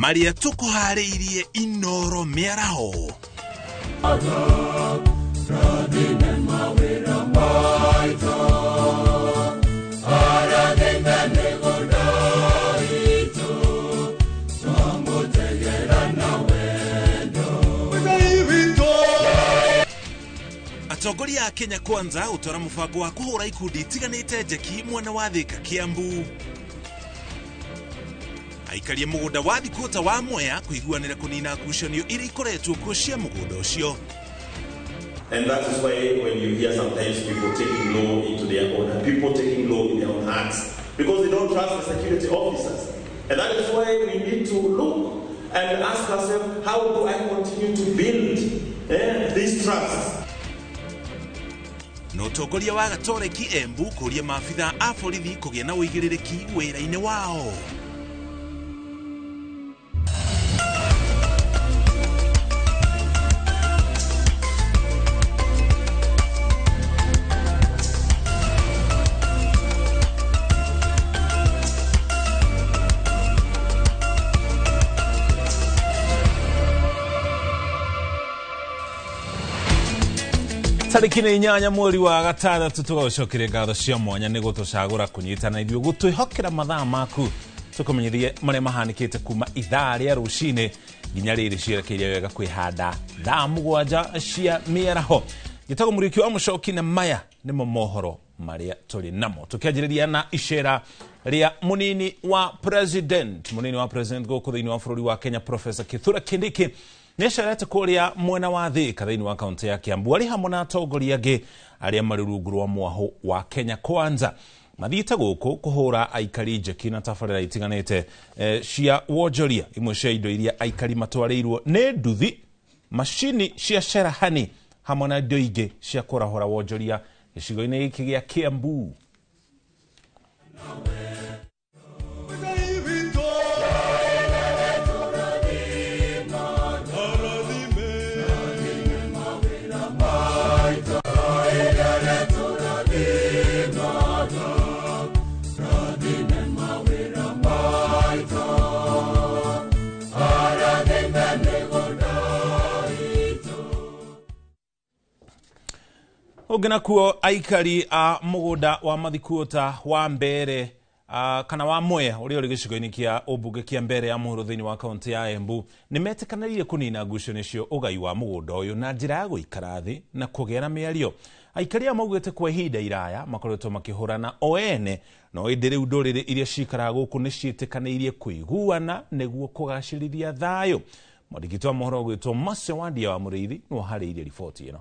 Marĩa tũkũharĩirie Inoro mĩaraho. Atongoria a Kenya Kwanza gũtwara mũbango wa kũhũra ikundi itiganĩte njeki mwena wa Thika Kiambu. Aikaria mũgũnda wa Thikũta wa Mwea kũiguanĩra kũnina ngucanio iria ikoretwo kuo cia mũgũnda ũcio. And that is why when you hear sometimes people taking law into their own, people taking law in their own hands, because they don't trust the security officers. And that is why we need to look and ask ourselves, how do I continue to build this trust? Na ũtongoria wa Gatoreki Embu kũria maabitha a borithi kũgĩa na ũigĩrĩrĩki wĩra-inĩ wao. Tarĩki nĩ 8 mweri wa gatandatũ tũgagũcokeria ngatho cia mwanya nĩ gũtũcagũra kũnyitana ithuĩ gũtwĩhokera mathaa maku tũkũmenyithie marĩa mahanĩkĩte kuma ithaa rĩa rũcinĩ nginya rĩrĩ cierekeire wega kwĩhanda thaa 7 cia mĩaraho. Njĩtagwo Mũriũki wa Mũcoki na maya nĩmo mohoro marĩa tũrĩ namo, tũkĩanjĩrĩria na icera rĩa mũnini wa president gũkũ thĩinĩ wa bũrũri wa Kenya Professor Kithure Kindiki nĩacerete kũrĩa mwena wa Thika thĩinĩ wa kaunti ya Kiambu arĩ hamwe na atongoria angĩ arĩa marĩ rungu rwa mwahũ wa Kenya Kwanza. Mathiĩte gũkũ kũhũra aikari njeki na tabarĩra itiganĩte cia wonjoria. Imwe cia indo iria aikari matwarĩirwo nĩ nduthi, macini cia cerahani hamwe na indo ingĩ cia kũrahũra wonjoria gĩcigo-inĩ gĩkĩ gĩa Kiambu. Ũngĩ nakuo aikari a mũgũnda wa Mathikuota wa Mbere kana wa Mwea ũrĩa ũrĩ gĩcigo-inĩ kĩa ũmbunge kĩa Mbere ya Mũhuro thĩinĩ wa kaunti ya Embu nĩmetĩkanĩrire kũnina ngucanio cia ũgai wa mũgũnda ũyũ na njĩra ya gũikara thĩ na kũgĩa na mĩario. Aikari aya maugĩte kwa ihinda iraya makoretwo makĩhũrana o ene, no ĩndĩ rĩu ndũrĩrĩ iria cikaraga gũkũ nĩciĩtĩkanĩirie kũiguana nĩguo kũgacĩrithia thayũ. Mwandĩki wa mohoro ũgwĩtwo Mercy Wandia wa Mũrĩithi nĩwe ũharĩirie riboti ĩno.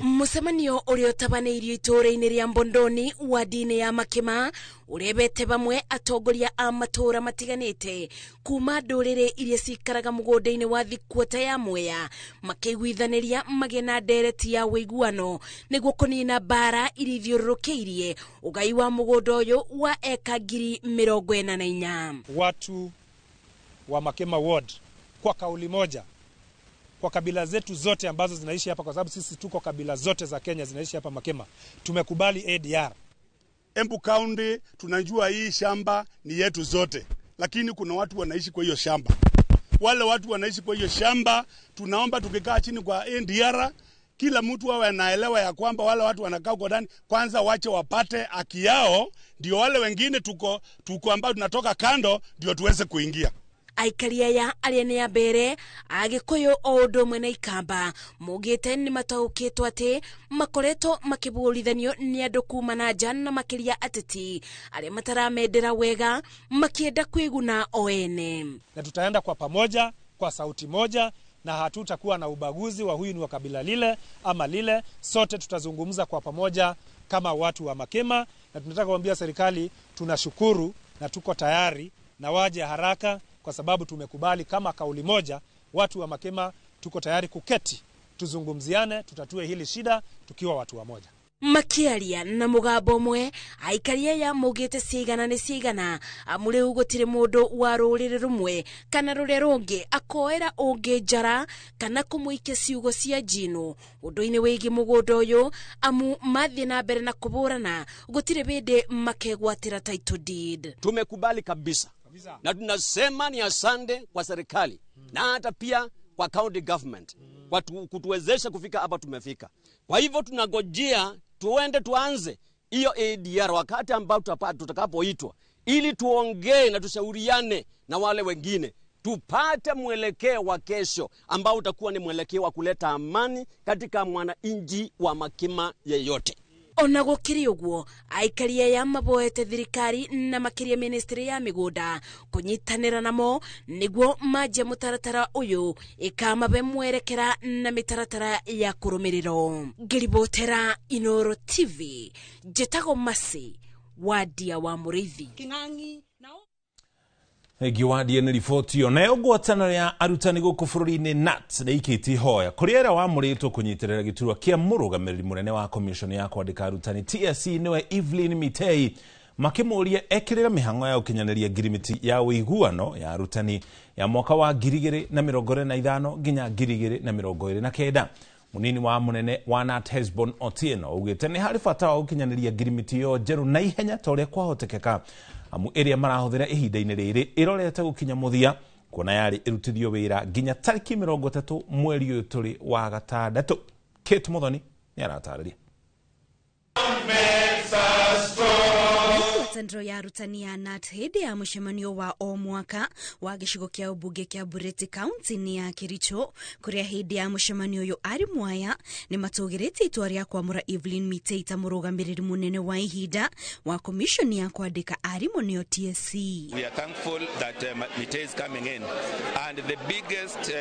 Mũcemanio ũrĩa ũtabanĩirio itũũra-inĩ rĩa Mbondoni wadi-inĩ ya Makima ũrebete bamwe atongoria a matũũra matiganĩte kuma ndũrĩrĩ iria cikaraga mũgũnda-inĩ wa Thikuota ya Mwea makĩiguithanĩria magĩe na ndereti ya ũiguano nĩguo kũnina mbara iria ithiũrũrũkĩirie ũgai wa mũgũnda ũyũ wa eka 44,000. Watu wa Makima ward kwa kauli moja, kwa kabila zetu zote ambazo zinaishi hapa, kwa sababu sisi tuko kabila zote za Kenya zinaishi hapa Makema, tumekubali ADR. Embu County tunajua hii shamba ni yetu zote, lakini kuna watu wanaishi kwa hiyo shamba. Wale watu wanaishi kwa hiyo shamba, tunaomba tukikaa chini kwa ADR, kila mtu awe anaelewa ya kwamba wale watu wanakaa huko ndani, kwanza wache wapate haki yao, ndio wale wengine tuko ambao tunatoka kando ndio tuweze kuingia. Aikari aya arĩa nĩ a mbere Agĩkũyũ o ũndũ ũmwe na Ikamba maugĩte nĩ mataũkĩtwo atĩ makoretwo makĩbũrithanio nĩ andũ kuma na nja na makĩria ateti arĩa mataramendera wega makĩenda kwĩguna o ene. Na tutaenda kwa pamoja kwa sauti moja, na hatutakuwa na ubaguzi wa huyu ni wa kabila lile ama lile. Sote tutazungumza kwa pamoja kama watu wa Makema, na tunataka kuambia serikali tunashukuru na tuko tayari na waje haraka, kwa sababu tumekubali kama kauli moja, watu wa Makema tuko tayari kuketi, tuzungumziane, tutatue hili shida tukiwa watu wa moja. Makiaria na mugambo umwe aikari aya maugite ciigana ni ciigana amu riu gutiri mundu wa ruriri rumwe kana ruria rungi akoera ungi njara kana kumuikia ciugo cia njino undu-ini wigi mugunda uyu amu mathie na mbere na kuburana gutiri bindi makegwatira title deed. Tumekubali kabisa na tunasema ni asante kwa serikali na hata pia kwa county government kwa kutuwezesha kufika hapa tumefika. Kwa hivyo tunagojea tuende tuanze hiyo ADR wakati ambao tutakapoitwa, ili tuongee na tushauriane na wale wengine tupate mwelekeo wa kesho ambao utakuwa ni mwelekeo wa kuleta amani katika mwananchi wa Makima yeyote. Ona gukiri uguo aikari aya maboete thirikari na makiria ministry ya migunda kunyitanira namo niguo manjie mutaratara uyu ikamabe mwerekera na mitaratara ya kurumirirwo. Ngiribotera Inoro TV, njitagwo Masi Wadia wa Murithi. Giwadie nĩ riboti ĩyo. Nayo ngwatanĩro ya arutani gũkũ bũrũri-inĩ KNUT nĩ ĩikĩtie ihoya kũrĩ arĩa wamũrĩtwo kũnyitĩrĩra gĩturwa kĩa mũrũgamĩrĩri mũnene wa commission ya kwandĩka arutani TSC nĩwe Evelyn Mitei, makĩmũria ekĩrĩre mĩhang'o ya gũkinyanĩria ngirimiti ya ũiguano ya arutani ya mwaka wa 2025 nginya 2029. Munini wa munene wa KNUT Hesbon Otieno augĩte nĩ harĩ bata wa gũkinyanĩria ngirimiti ĩyo njerũ na ihenya ta ũrĩa kwahotekeka, amu ĩrĩa marahũthĩra ihinda-inĩ rĩrĩ ĩrorete gũkinya mũthia kuona yarĩ ĩrutithio wĩra nginya tarĩki 30 mweri ũyũ tũrĩ wa gatandatũ. Kate Muthoni nĩ aratarĩria. Ngwatanĩro ya arutani ya KNUT hĩndĩ ya mũcemanio wa o mwaka wa gĩcigo kĩa ũmbunge kĩa Bureti kaunti-inĩ ya Kericho, kũrĩa hĩndĩ ya mũcemanio ũyũ arimũ aya nĩ matũgĩrĩtie itua rĩa kwamũra Evelyn Mitei ta mũrũgamĩrĩri mũnene wa ihinda wa commission ya kwandĩka arimũ nĩyo TSC. We are thankful that Mitei is coming in, and the biggest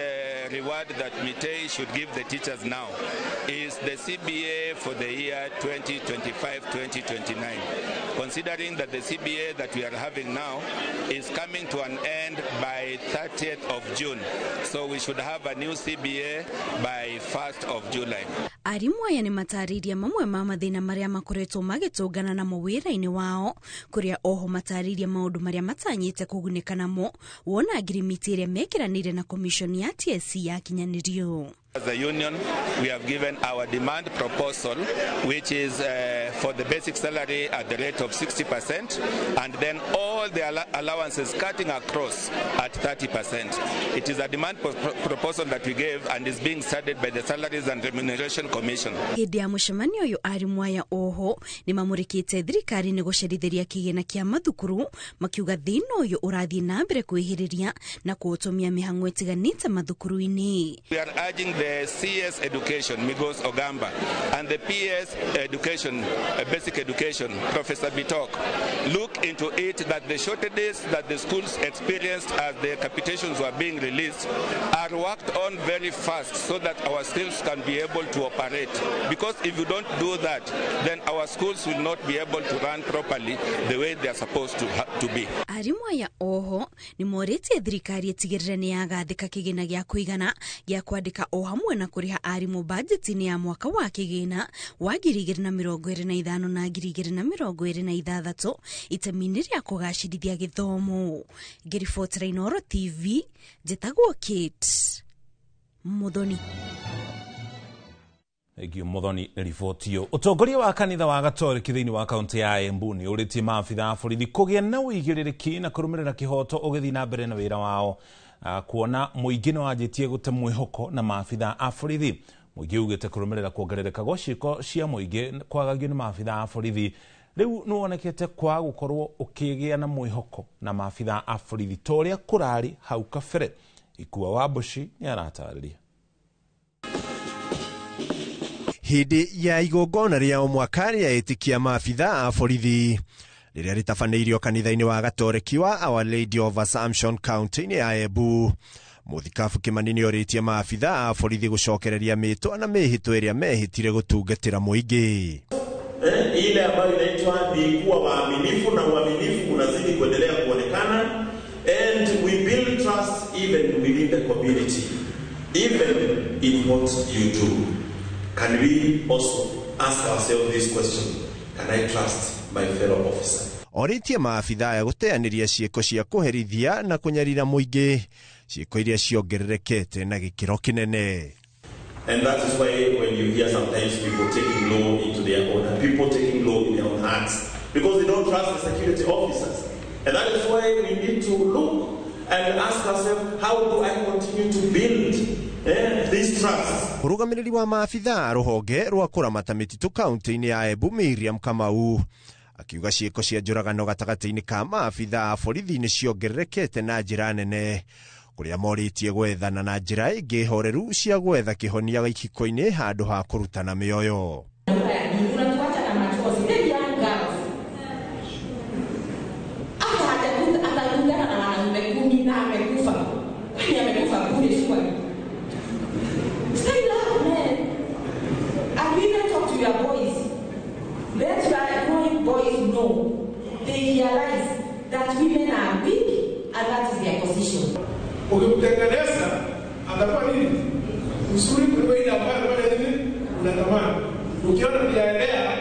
reward that Mitei should give the teachers now is the CBA for the year 2025-2029. Considering that the CBA that we are having now is coming to an end by 30th of June. So we should have a new CBA by 1st of July. Arimũ aya nĩ matarĩirie mamwe ma mathĩna marĩa makoretwo magĩtũngana namo wĩra-inĩ wao, kũrĩa oho matarĩirie maũndũ marĩa matanyĩte kũgunĩka namo wona ngirimiti ĩrĩa mekĩranĩire na commission ya TSC yakinyanĩrio. As a union, we have given our demand proposal, which is for the basic salary at the rate of 60%, and then all the allowances cutting across at 30%. It is a demand proposal that we gave and is being studied by the Salaries and Remuneration Commission. Hĩndĩ ya mũcemanio ũyũ arimũ aya oho nĩ mamũrĩkĩte thirikari nĩ gũcerithĩria kĩgĩna kĩa mathukuru, makiuga thĩna ũyũ ũrathiĩ na mbere kwĩhĩrĩria na kũũtũmia mĩhang'o ĩtiganĩte mathukuru-inĩ. We are urging the CS Education, Migos Ogamba, and the PS Education, Basic Education, Professor Bitok, look into it that the shortages that the schools experienced as the capitations were being released are worked on very fast so that our schools can be able to operate. Because if you don't do that, then our schools will not be able to run properly the way they are supposed to be. Arimũ aya oho nĩ morĩtie thirikari ĩtigĩrĩre nĩ yagathĩka kĩgĩna gĩa kũigana gĩa kwandĩka o hamwe na kũrĩha arimũ bajeti-inĩ ya mwaka wa kĩgĩna wa 2025 na 2026 itemi-inĩ rĩa kũgacĩrithia gĩthomo. Ngĩribotera Inoro TV, njĩtagwo Kate Muthoni. Thank you Muthoni riboti ĩyo. Ũtongoria wa kanitha wa Gatoreki thĩinĩ wa kaunti ya Embu nĩ ũrĩtie maabitha a borithi kũgĩa na ũigĩrĩrĩki na kũrũmĩrĩra kĩhoto ũgĩthiĩ na mbere na wĩra wao, kuona mũingĩ nĩ wanjĩtie gũte mwĩhoko na maabitha a borithi. Mũingĩ ugĩte kũrũmĩrĩra kuongerereka gwa ciĩko cia mũingĩ kwagagio nĩ maabitha a borithi rĩu nĩ wonekete kwaga gũkorwo ũkĩgĩa na mwĩhoko na maabitha a borithi ta ũrĩa kũrarĩ hau kabere. Ikua wa Mbuci nĩ aratarĩria. Hĩndĩ ya igongona rĩa o mwaka rĩa ĩtĩkia maabitha a borithi rĩrĩa rĩtabanĩirio kanitha-inĩ wa Gatoreki wa Our Lady of Assumption kaunti-inĩ ya Embu, Mũthikabu Kĩmani nĩ orĩtie maabitha a borithi gũcokereria mĩtwa na mĩhĩtwa ĩrĩa mehĩtire gũtungatĩra mũingĩ. Ile ambayo inaitwa ni kuwa waaminifu, na uaminifu unazidi kuendelea kuonekana, and we build trust even within the community, even in what you do. Can we also ask ourselves this question: can I trust my fellow officer? Orĩtie maabitha aya gũteanĩria ciĩko cia kũherithia na kũnyarira mũingĩ, ciĩko iria ciongererekete na gĩkĩro kĩnene. And that is why when you hear sometimes people taking law into their own, people taking law in their own hands, because they don't trust the security officers. And that is why we need to look and ask ourselves, how do I continue to build this trust? Mũrũgamĩrĩri wa maabitha rũhonge rwa kũramata mĩtitũ kaunti-inĩ ya Embu Miriam Kamau akiuga ciĩko cia njũragano gatagatĩ-inĩ ka maabitha a borithi nĩ ciongererekete na njĩra nene, kũrĩa morĩtie gwethana na njĩra ĩngĩ horeru cia gwetha kĩhonia gĩkiko-inĩ handũ ha kũrutana mĩoyo. Unatuacha na machozi. The young girls. Hata atakutana na wanaume 10 na amekufa. Kwani amekufa bure surely? Stay up, man. And even talk to your boys. Let your growing boys know. They realize that women are weak and that is their position. Ukimtengeneza atakuwa nini? Mzuri kuliko ile ambayo nini unatamani. Ukiona biaendea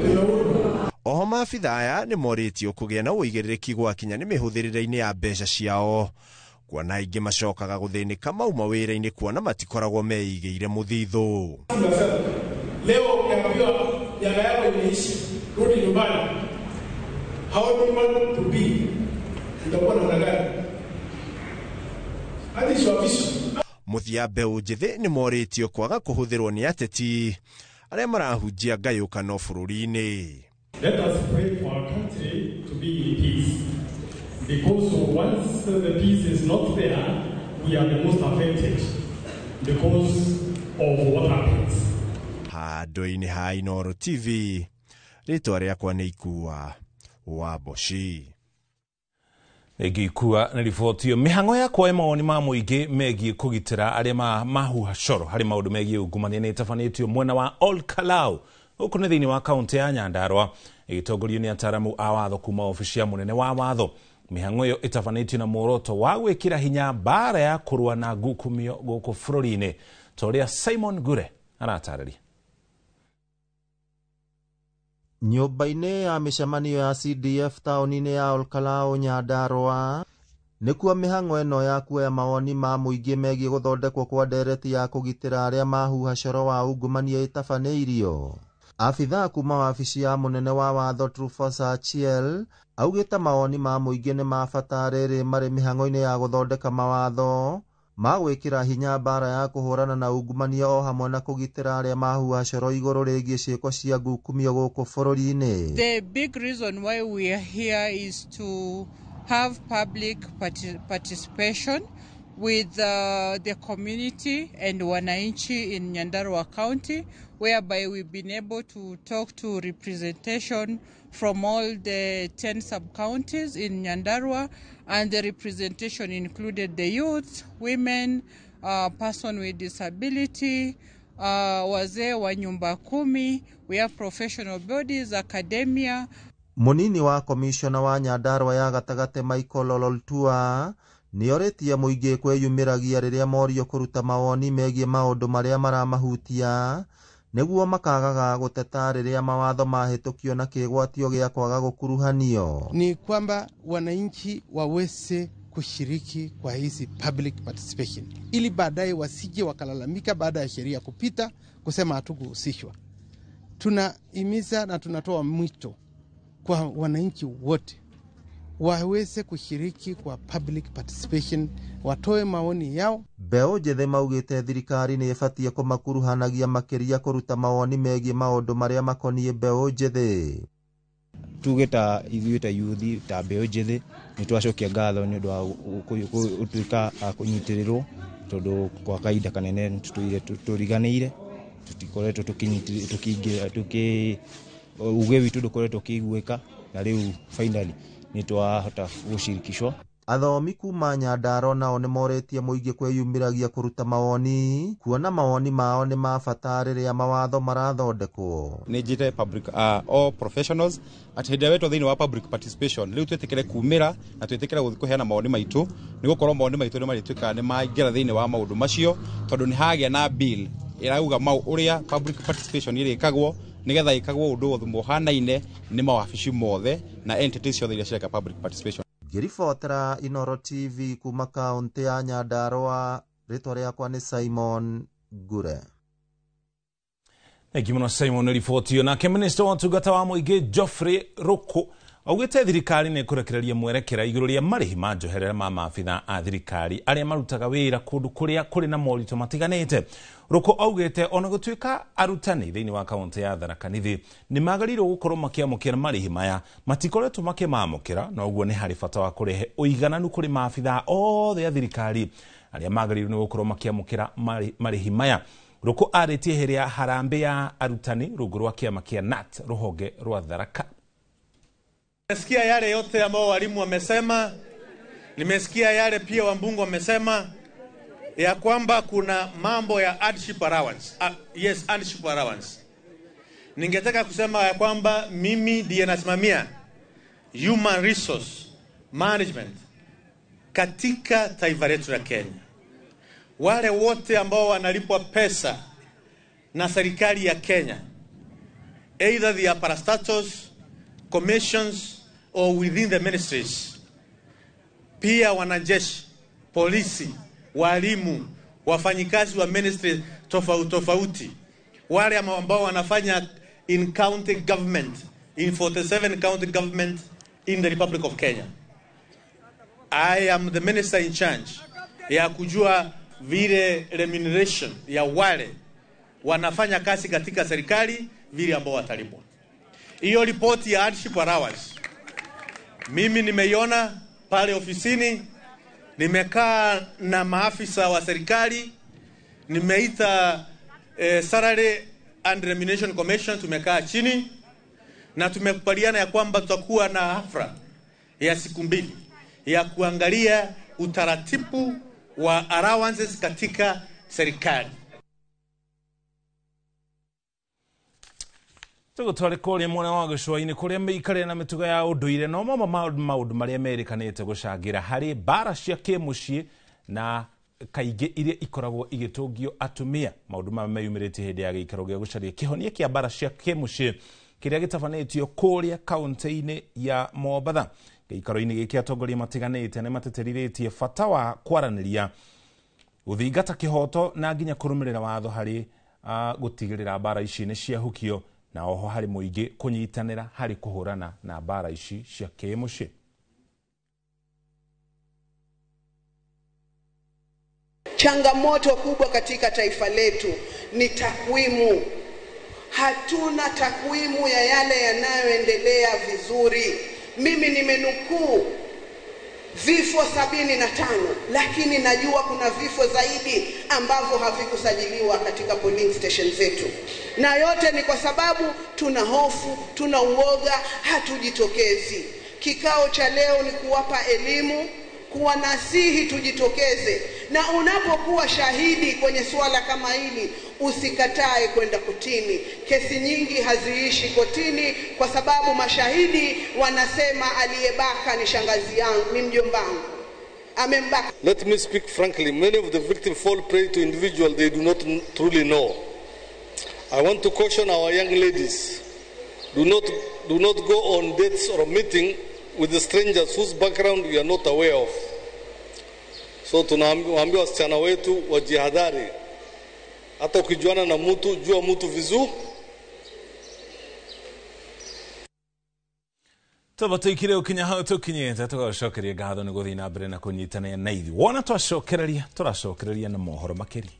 imeurwa. Oho maabitha aya nĩ morĩtio kũgĩa na ũigĩrĩrĩki gwakinya nĩ mĩhũthĩrĩre-inĩ ya mbeca ciao, kuona aingĩ macokaga gũthĩnĩka mauma wĩra-inĩ kuona matikoragwo meigĩire mũthithũ. Leo ukiambiwa miaka yako imeisha, rudi nyumbani. How do you want to be? Utakuwa namna gani? Mũthia mbeũ njĩthĩ nĩ morĩtio kwaga kũhũthĩrwo nĩ ateti arĩa marahunjia ngayũkano bũrũri-inĩ. Let us pray for our country to be in peace, because once the peace is not there, we are the most affected because of what happens. Handũ-inĩ ha Inooro TV, rĩtwa rĩakwa nĩ Ikua wa Mboci. Ĩngĩikua nĩ riboti ĩyo mĩhang'o ya kuoya mawoni ma mũingĩ megiĩ kũgitĩra arĩa mahuha coro harĩ maũndũ megiĩ ungumania nĩ ĩtabanĩtio mwena wa Ol Kalou gũkũ nĩ thĩinĩ wa kaũntĩ ya Nyandarua, ĩgĩtongorio nĩ ataaramu a watho kuma obici ya mũnene wa watho. Mĩhang'o ĩyo ĩtabanĩtio na muoroto wa gwĩkĩra hinya mbara ya kũrũa na ngukumio gũkũ bũrũri-inĩ, ta ũrĩa Simon Gure aratarĩria. Nyũmba-inĩ ya mĩcemanio ya CDF taũni-inĩ ya Ol Kalou Nyandarua nĩkuo mĩhang'o ĩno ya kuoya mawoni ma mũingĩ megiĩ gũthondekwo kwa ndereti ya kũgitĩra arĩa mahuha coro wa ungumania ĩtabanĩirio. Abithaa kuma wabici ya mũnene wa watho Trufosa Achiel augĩte mawoni ma mũingĩ nĩ ma bata rĩrĩ marĩ mĩhang'o-inĩ ya gũthondeka mawatho ma gwĩkĩra hinya mbara ya kũhũrana na ungumania o hamwe na kũgitĩra arĩa mahuha coro igũrũ rĩgiĩ ciĩko cia ngukumio gũkũ bũrũri-inĩ. The big reason why we are here is to have public participation with the community and wananchi in Nyandarua County, whereby we've been able to talk to representation from all the 10 sub-counties in Nyandarua, and the representation included the youth, women, person with disability, wazee wa nyumba kumi, we have professional bodies, academia. Munini wa komishona wa Nyandarua ya gatagatĩ Michael Ololtua nĩorĩtie mũingĩ kwĩyumĩragia rĩrĩa morio kũruta mawoni megiĩ maũndũ marĩa maramahutia nĩguo makagaga gũteta rĩrĩa mawatho mahĩtũkio na kĩgwatio gĩa kwaga gũkuruhanio. Ni kwamba wananchi waweze kushiriki kwa hizi public participation ili baadaye wasije wakalalamika baada ya sheria kupita kusema hatukuhusishwa. Tunahimiza na tunatoa mwito kwa wananchi wote waweze kushiriki kwa public participation, watoe maoni yao. Mbeũ njĩthĩ maugĩte thirikari nĩ ĩbatiĩ kũmakuruhanagia makĩria kũruta mawoni megiĩ maũndũ marĩa makoniĩ mbeũ njĩthĩ. Tuge ta ithuĩ ta yuthi ta mbeũ njĩthĩ nĩ twacokia ngatho nĩ ũndũ wa gũtuĩka a kũnyitĩrĩrwo, tondũ kwa kahinda kanene tũtũire tũriganĩire, tũtikoretwo tũkĩingĩra uge witũ ndũkoretwo ũkĩiguĩka, na rĩu finally nĩ twahota gũcirikishwo. Athomi kuma Nyandarua nao nĩ morĩtie mũingĩ kwĩyumĩragia kũruta mawoni, kuona mawoni mao nĩ ma bata rĩrĩa mawatho marathondekwo. Nĩ njĩte public all professionals atĩ hĩndĩ ĩrĩa wetwo thĩinĩ wa public participation rĩu twĩtĩkĩre kumĩra na twĩtĩkĩre gũthiĩ kũheana mawoni maitũ, nĩ gũkorwo mawoni maitũ nĩ marĩtuĩkaga nĩ maingĩra thĩinĩ wa maũndũ macio, tondũ nĩ hagĩa na bill Ĩrauga mau ũrĩa public participation ĩrĩkagwo nĩgetha ĩkagwo ũndũ mũhanaine nĩ mawabici mothe na entities ciothe iria cireka public participation. Ngĩribotera Inoro TV kuma kaunti ya Nyandarua, rĩtwa rĩakwa nĩ Simon Ngure. Thengi mũno Simon riboti ĩyo. Nake minista wa ũtungata wa mũingĩ Geoffrey Ruku augĩte thirikari nĩ ĩkũrekereria mwerekera igũrũ rĩa marĩhi ma njoherera ma maabitha a thirikari arĩa marutaga wĩra kũndũ kũrĩa kũrĩ na moritũ matiganĩte. Ruku augĩte ona gũtuĩka arutani thĩinĩ wa kaunti ya Tharaka Nithi nĩ magĩrĩirwo gũkorwo makĩamũkĩra marĩhi maya, matikoretwo makĩmamũkĩra, na ũguo nĩ harĩ bata wa kũrehe ũigananu kũrĩ maabitha othe a thirikari arĩa magĩrĩirwo nĩ gũkorwo makĩamũkĩra marĩhi maya. Ruku arĩtie hĩrĩ ya harambĩ ya arutani rungu rwa kĩama kĩa NAT rũhonge rwa Tharaka. Nimesikia yale yote ambao walimu wamesema, nimesikia yale pia wambunge wamesema ya kwamba kuna mambo ya hardship allowance. Yes, hardship allowance. Ningetaka kusema ya kwamba mimi ndiye nasimamia human resource management katika taifa letu la Kenya. Wale wote ambao wanalipwa pesa na serikali ya Kenya, either the parastatals, commissions or within the ministries, pia wanajeshi, polisi, walimu, wafanyikazi wa ministry tofauti tofauti, wale ambao wanafanya in county government, in 47 county government in the Republic of Kenya. I am the minister in charge ya kujua vile remuneration ya wale wanafanya kazi katika serikali vile ambao watalipwa. Hiyo ripoti ya hardship allowance mimi nimeiona pale ofisini, nimekaa na maafisa wa serikali, nimeita Salary and Remuneration Commission, tumekaa chini na tumekubaliana ya kwamba tutakuwa na hafla ya siku 2 ya kuangalia utaratibu wa allowances katika serikali. Tũgũtware kũrĩa mwena wa gĩcũa-inĩ kũrĩa mĩikarĩre na mĩtugo ya ũndũire no mamwe ma maũndũ marĩa merĩkanĩte gũcangĩra harĩ mbara cia kĩmũciĩ na kaingĩ iria ikoragwo igĩtũngio atumia. Maũndũ maya meyumĩrĩtie hĩndĩ ya gĩikaro gĩa gũcaria kĩhonia kĩa mbara cia kĩmũciĩ kĩrĩa gĩtabanĩtio kũrĩa kaunti-inĩ ya Mombatha. Gĩikaro-inĩ gĩkĩ atongoria matiganĩte nĩ matĩtĩrithĩtie bata wa kwaranĩria, gũthingata kĩhoto na nginya kũrũmĩrĩra watho harĩ gũtigĩrĩra mbara ici nĩ ciahukio, na oho harĩ mũingĩ kũnyitanĩra harĩ kũhũrana na mbara ici cia kĩmũciĩ. Changamoto kubwa katika taifa letu ni takwimu. Hatuna takwimu ya yale yanayoendelea vizuri. Mimi nimenukuu vifo 75, lakini najua kuna vifo zaidi ambavyo havikusajiliwa katika polling station zetu. Na yote ni kwa sababu tuna hofu, tuna uoga, hatujitokezi. Kikao cha leo ni kuwapa elimu, kuwanasihi tujitokeze. Na unapokuwa shahidi kwenye suala kama hili, usikatae kwenda kotini. Kesi nyingi haziishi kotini kwa sababu mashahidi wanasema aliyebaka ni shangazi yangu, ni mjomba wangu, amembaka. Let me speak frankly, many of the victims fall prey to individuals they do not truly know. I want to caution our young ladies, do not go on dates or meeting with the strangers whose background we are not aware of. So tunawaambia wasichana wetu wajihadhari. Hata ukijuana na mtu, jua mtu vizuri. Tũbataikire ũkinya hau tũkinyĩte tũgacokeria ngatho nĩ gũthiĩ na mbere na kũnyitanĩra na ithuĩ. Wona twacokereria, tũracokereria na mohoro makĩria.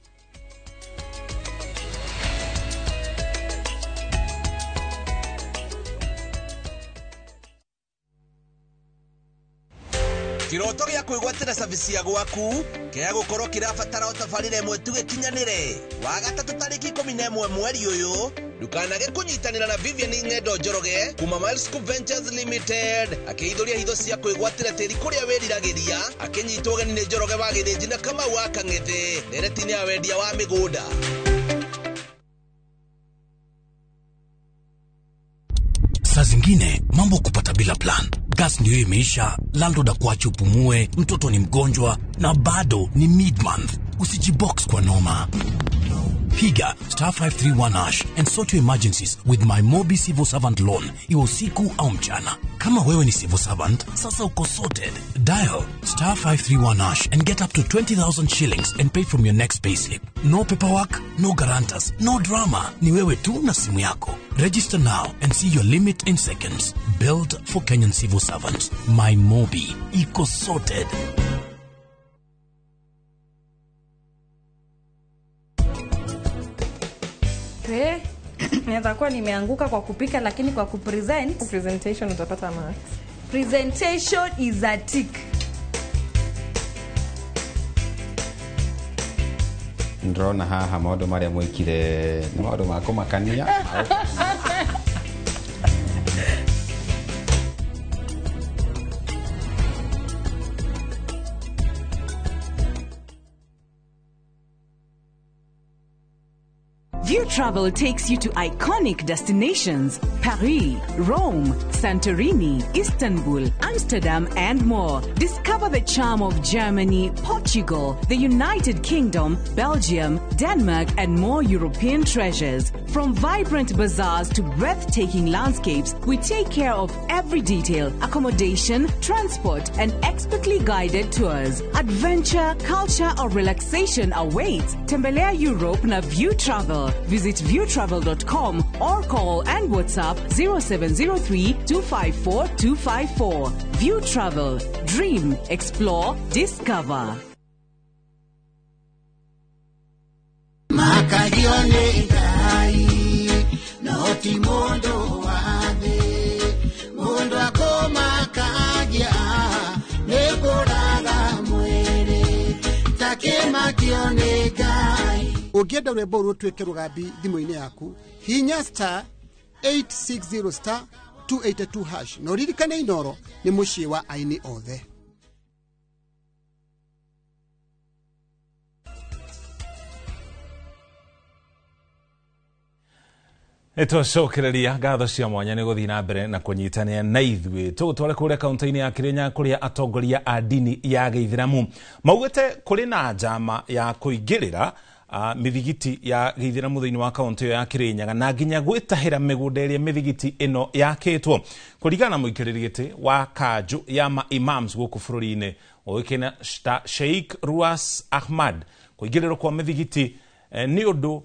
Kiroto gĩa kwĩgwatĩra service ya gwaku kĩa gũkorwo kĩrabatara ũtabarĩre ĩmwe tu gĩkinyanĩre. Wa gatatũ tarĩki 11 mweri ũyũ, ndukanage kũnyitanĩra na Vivian Ng'endo Njoroge kuma Miles Scoop Ventures Limited akĩhithũria hitho cia kwĩgwatĩra tĩri kũrĩa wĩriragĩria, akĩnyitwo ũgeni nĩ Njoroge wa Gĩthĩnji na Kamau wa Kang'ethe ndereti-inĩ ya wendia wa mĩgũnda. Saa zingine mambo kupata bila plan. Gas ndio imeisha, landlord akuache upumue, mtoto ni mgonjwa na bado ni mid-month. Usijibox kwa noma. Piga star 531 hash and sort your emergencies with My Mobi Civil Servant Loan, iwe usiku au mchana. Kama wewe ni civil servant, sasa uko sorted. Dial star 531 hash and get up to 20,000 shillings and pay from your next payslip. No paperwork, no guarantors, no drama. Ni wewe tu na simu yako. Register now and see your limit in seconds. Built for Kenyan civil servants. My Mobi. Iko sorted. Naweza kuwa nimeanguka kwa kupika, lakini kwa kupresent, presentation utapata marks. Presentation is a tick. Ndĩrona haha maũndũ marĩa mwĩkire nĩ maũndũ ma kũmakania. View Travel takes you to iconic destinations: Paris, Rome, Santorini, Istanbul, Amsterdam, and more. Discover the charm of Germany, Portugal, the United Kingdom, Belgium, Denmark, and more European treasures. From vibrant bazaars to breathtaking landscapes, we take care of every detail: accommodation, transport, and expertly guided tours. Adventure, culture, or relaxation awaits. Tembelea Europe na View Travel. Visit viewtravel.com or call and WhatsApp 0703 254 254. View Travel. Dream, explore, discover. Ũngĩenda rwĩmbo rũtuĩke rũgambi thimũ-inĩ yaku, hinya star 860 star 282 hash na ũririkane Inoro nĩ mũciĩ wa aini othe. Nĩtwacokereria ngatho cia mwanya nĩ gũthiĩ na mbere na kũnyitanĩra na ithuĩ. Tũgũtware kũrĩa kaunti-inĩ ya Kĩrĩnyaga kũrĩa atongoria a ndini ya Gĩithĩramu maugĩte kũrĩ na njama ya kũingĩrĩra mithigiti ya Gĩithĩramu thĩinĩ wa kaunti ĩyo ya Kĩrĩnyaga na nginya gwĩtahĩra mĩgũnda ĩrĩa mĩthigiti ĩno yakĩtwo. Kũringana na mũikarĩri gĩtĩ wa kanjũ ya ma-imams gũkũ bũrũri-inĩ ũĩkaine ta Sheikh Ruas Ahmad, kũingĩrĩrwo kwa mĩthigiti nĩ ũndũ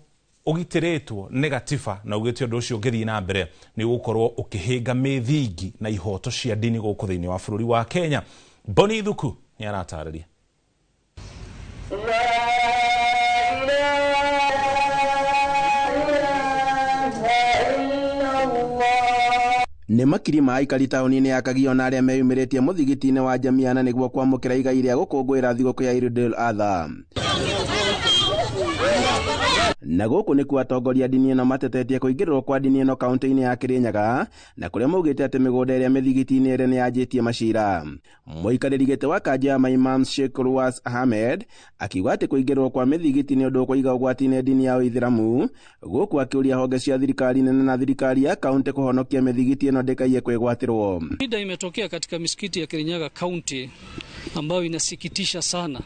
ũgitĩrĩtwo nĩ gatiba na ugĩte ũndũ ũcio ũngĩthiĩ na mbere nĩ ũgũkorwo ũkĩhĩnga mĩthingi na ihoto cia ndini gũkũ thĩinĩ wa bũrũri wa Kenya. Boni Thuku nĩ aratarĩria. Nĩ makiri ma aikari taũni-inĩ ya Kagio na arĩa meyumĩrĩtie mũthigiti-inĩ wa Jamiana nĩguo kwamũkĩra igai rĩa gũkũngũĩra thigũkũ ya Eid al-Adha. Na gũkũ nĩkuo atongoria ndini ĩno matetetie kũingĩrĩrwo kwa ndini ĩno kaunti-inĩ ya Kĩrĩnyaga na kũrĩa maugĩte atĩ mĩgũnda ĩrĩa mĩthigiti-inĩ ĩrĩa nĩyanjĩtie macira. Mũikarĩri gĩtĩ wa kanjũ ya Maimam Sheikh Ruas Ahmed akiuga atĩ kũingĩrĩrwo kwa mĩthigiti nĩ ũndũ ũkũiga ũgwati-inĩ ndini ya Ũithĩramu, gũkũ akĩũria honge cia thirikari nene na thirikari ya kaunti kũhonokia mĩthigiti ĩno ndĩkaiye kwĩgwatĩrwo. Shida imetokea katika misikiti ya Kirinyaga County ambayo inasikitisha sana,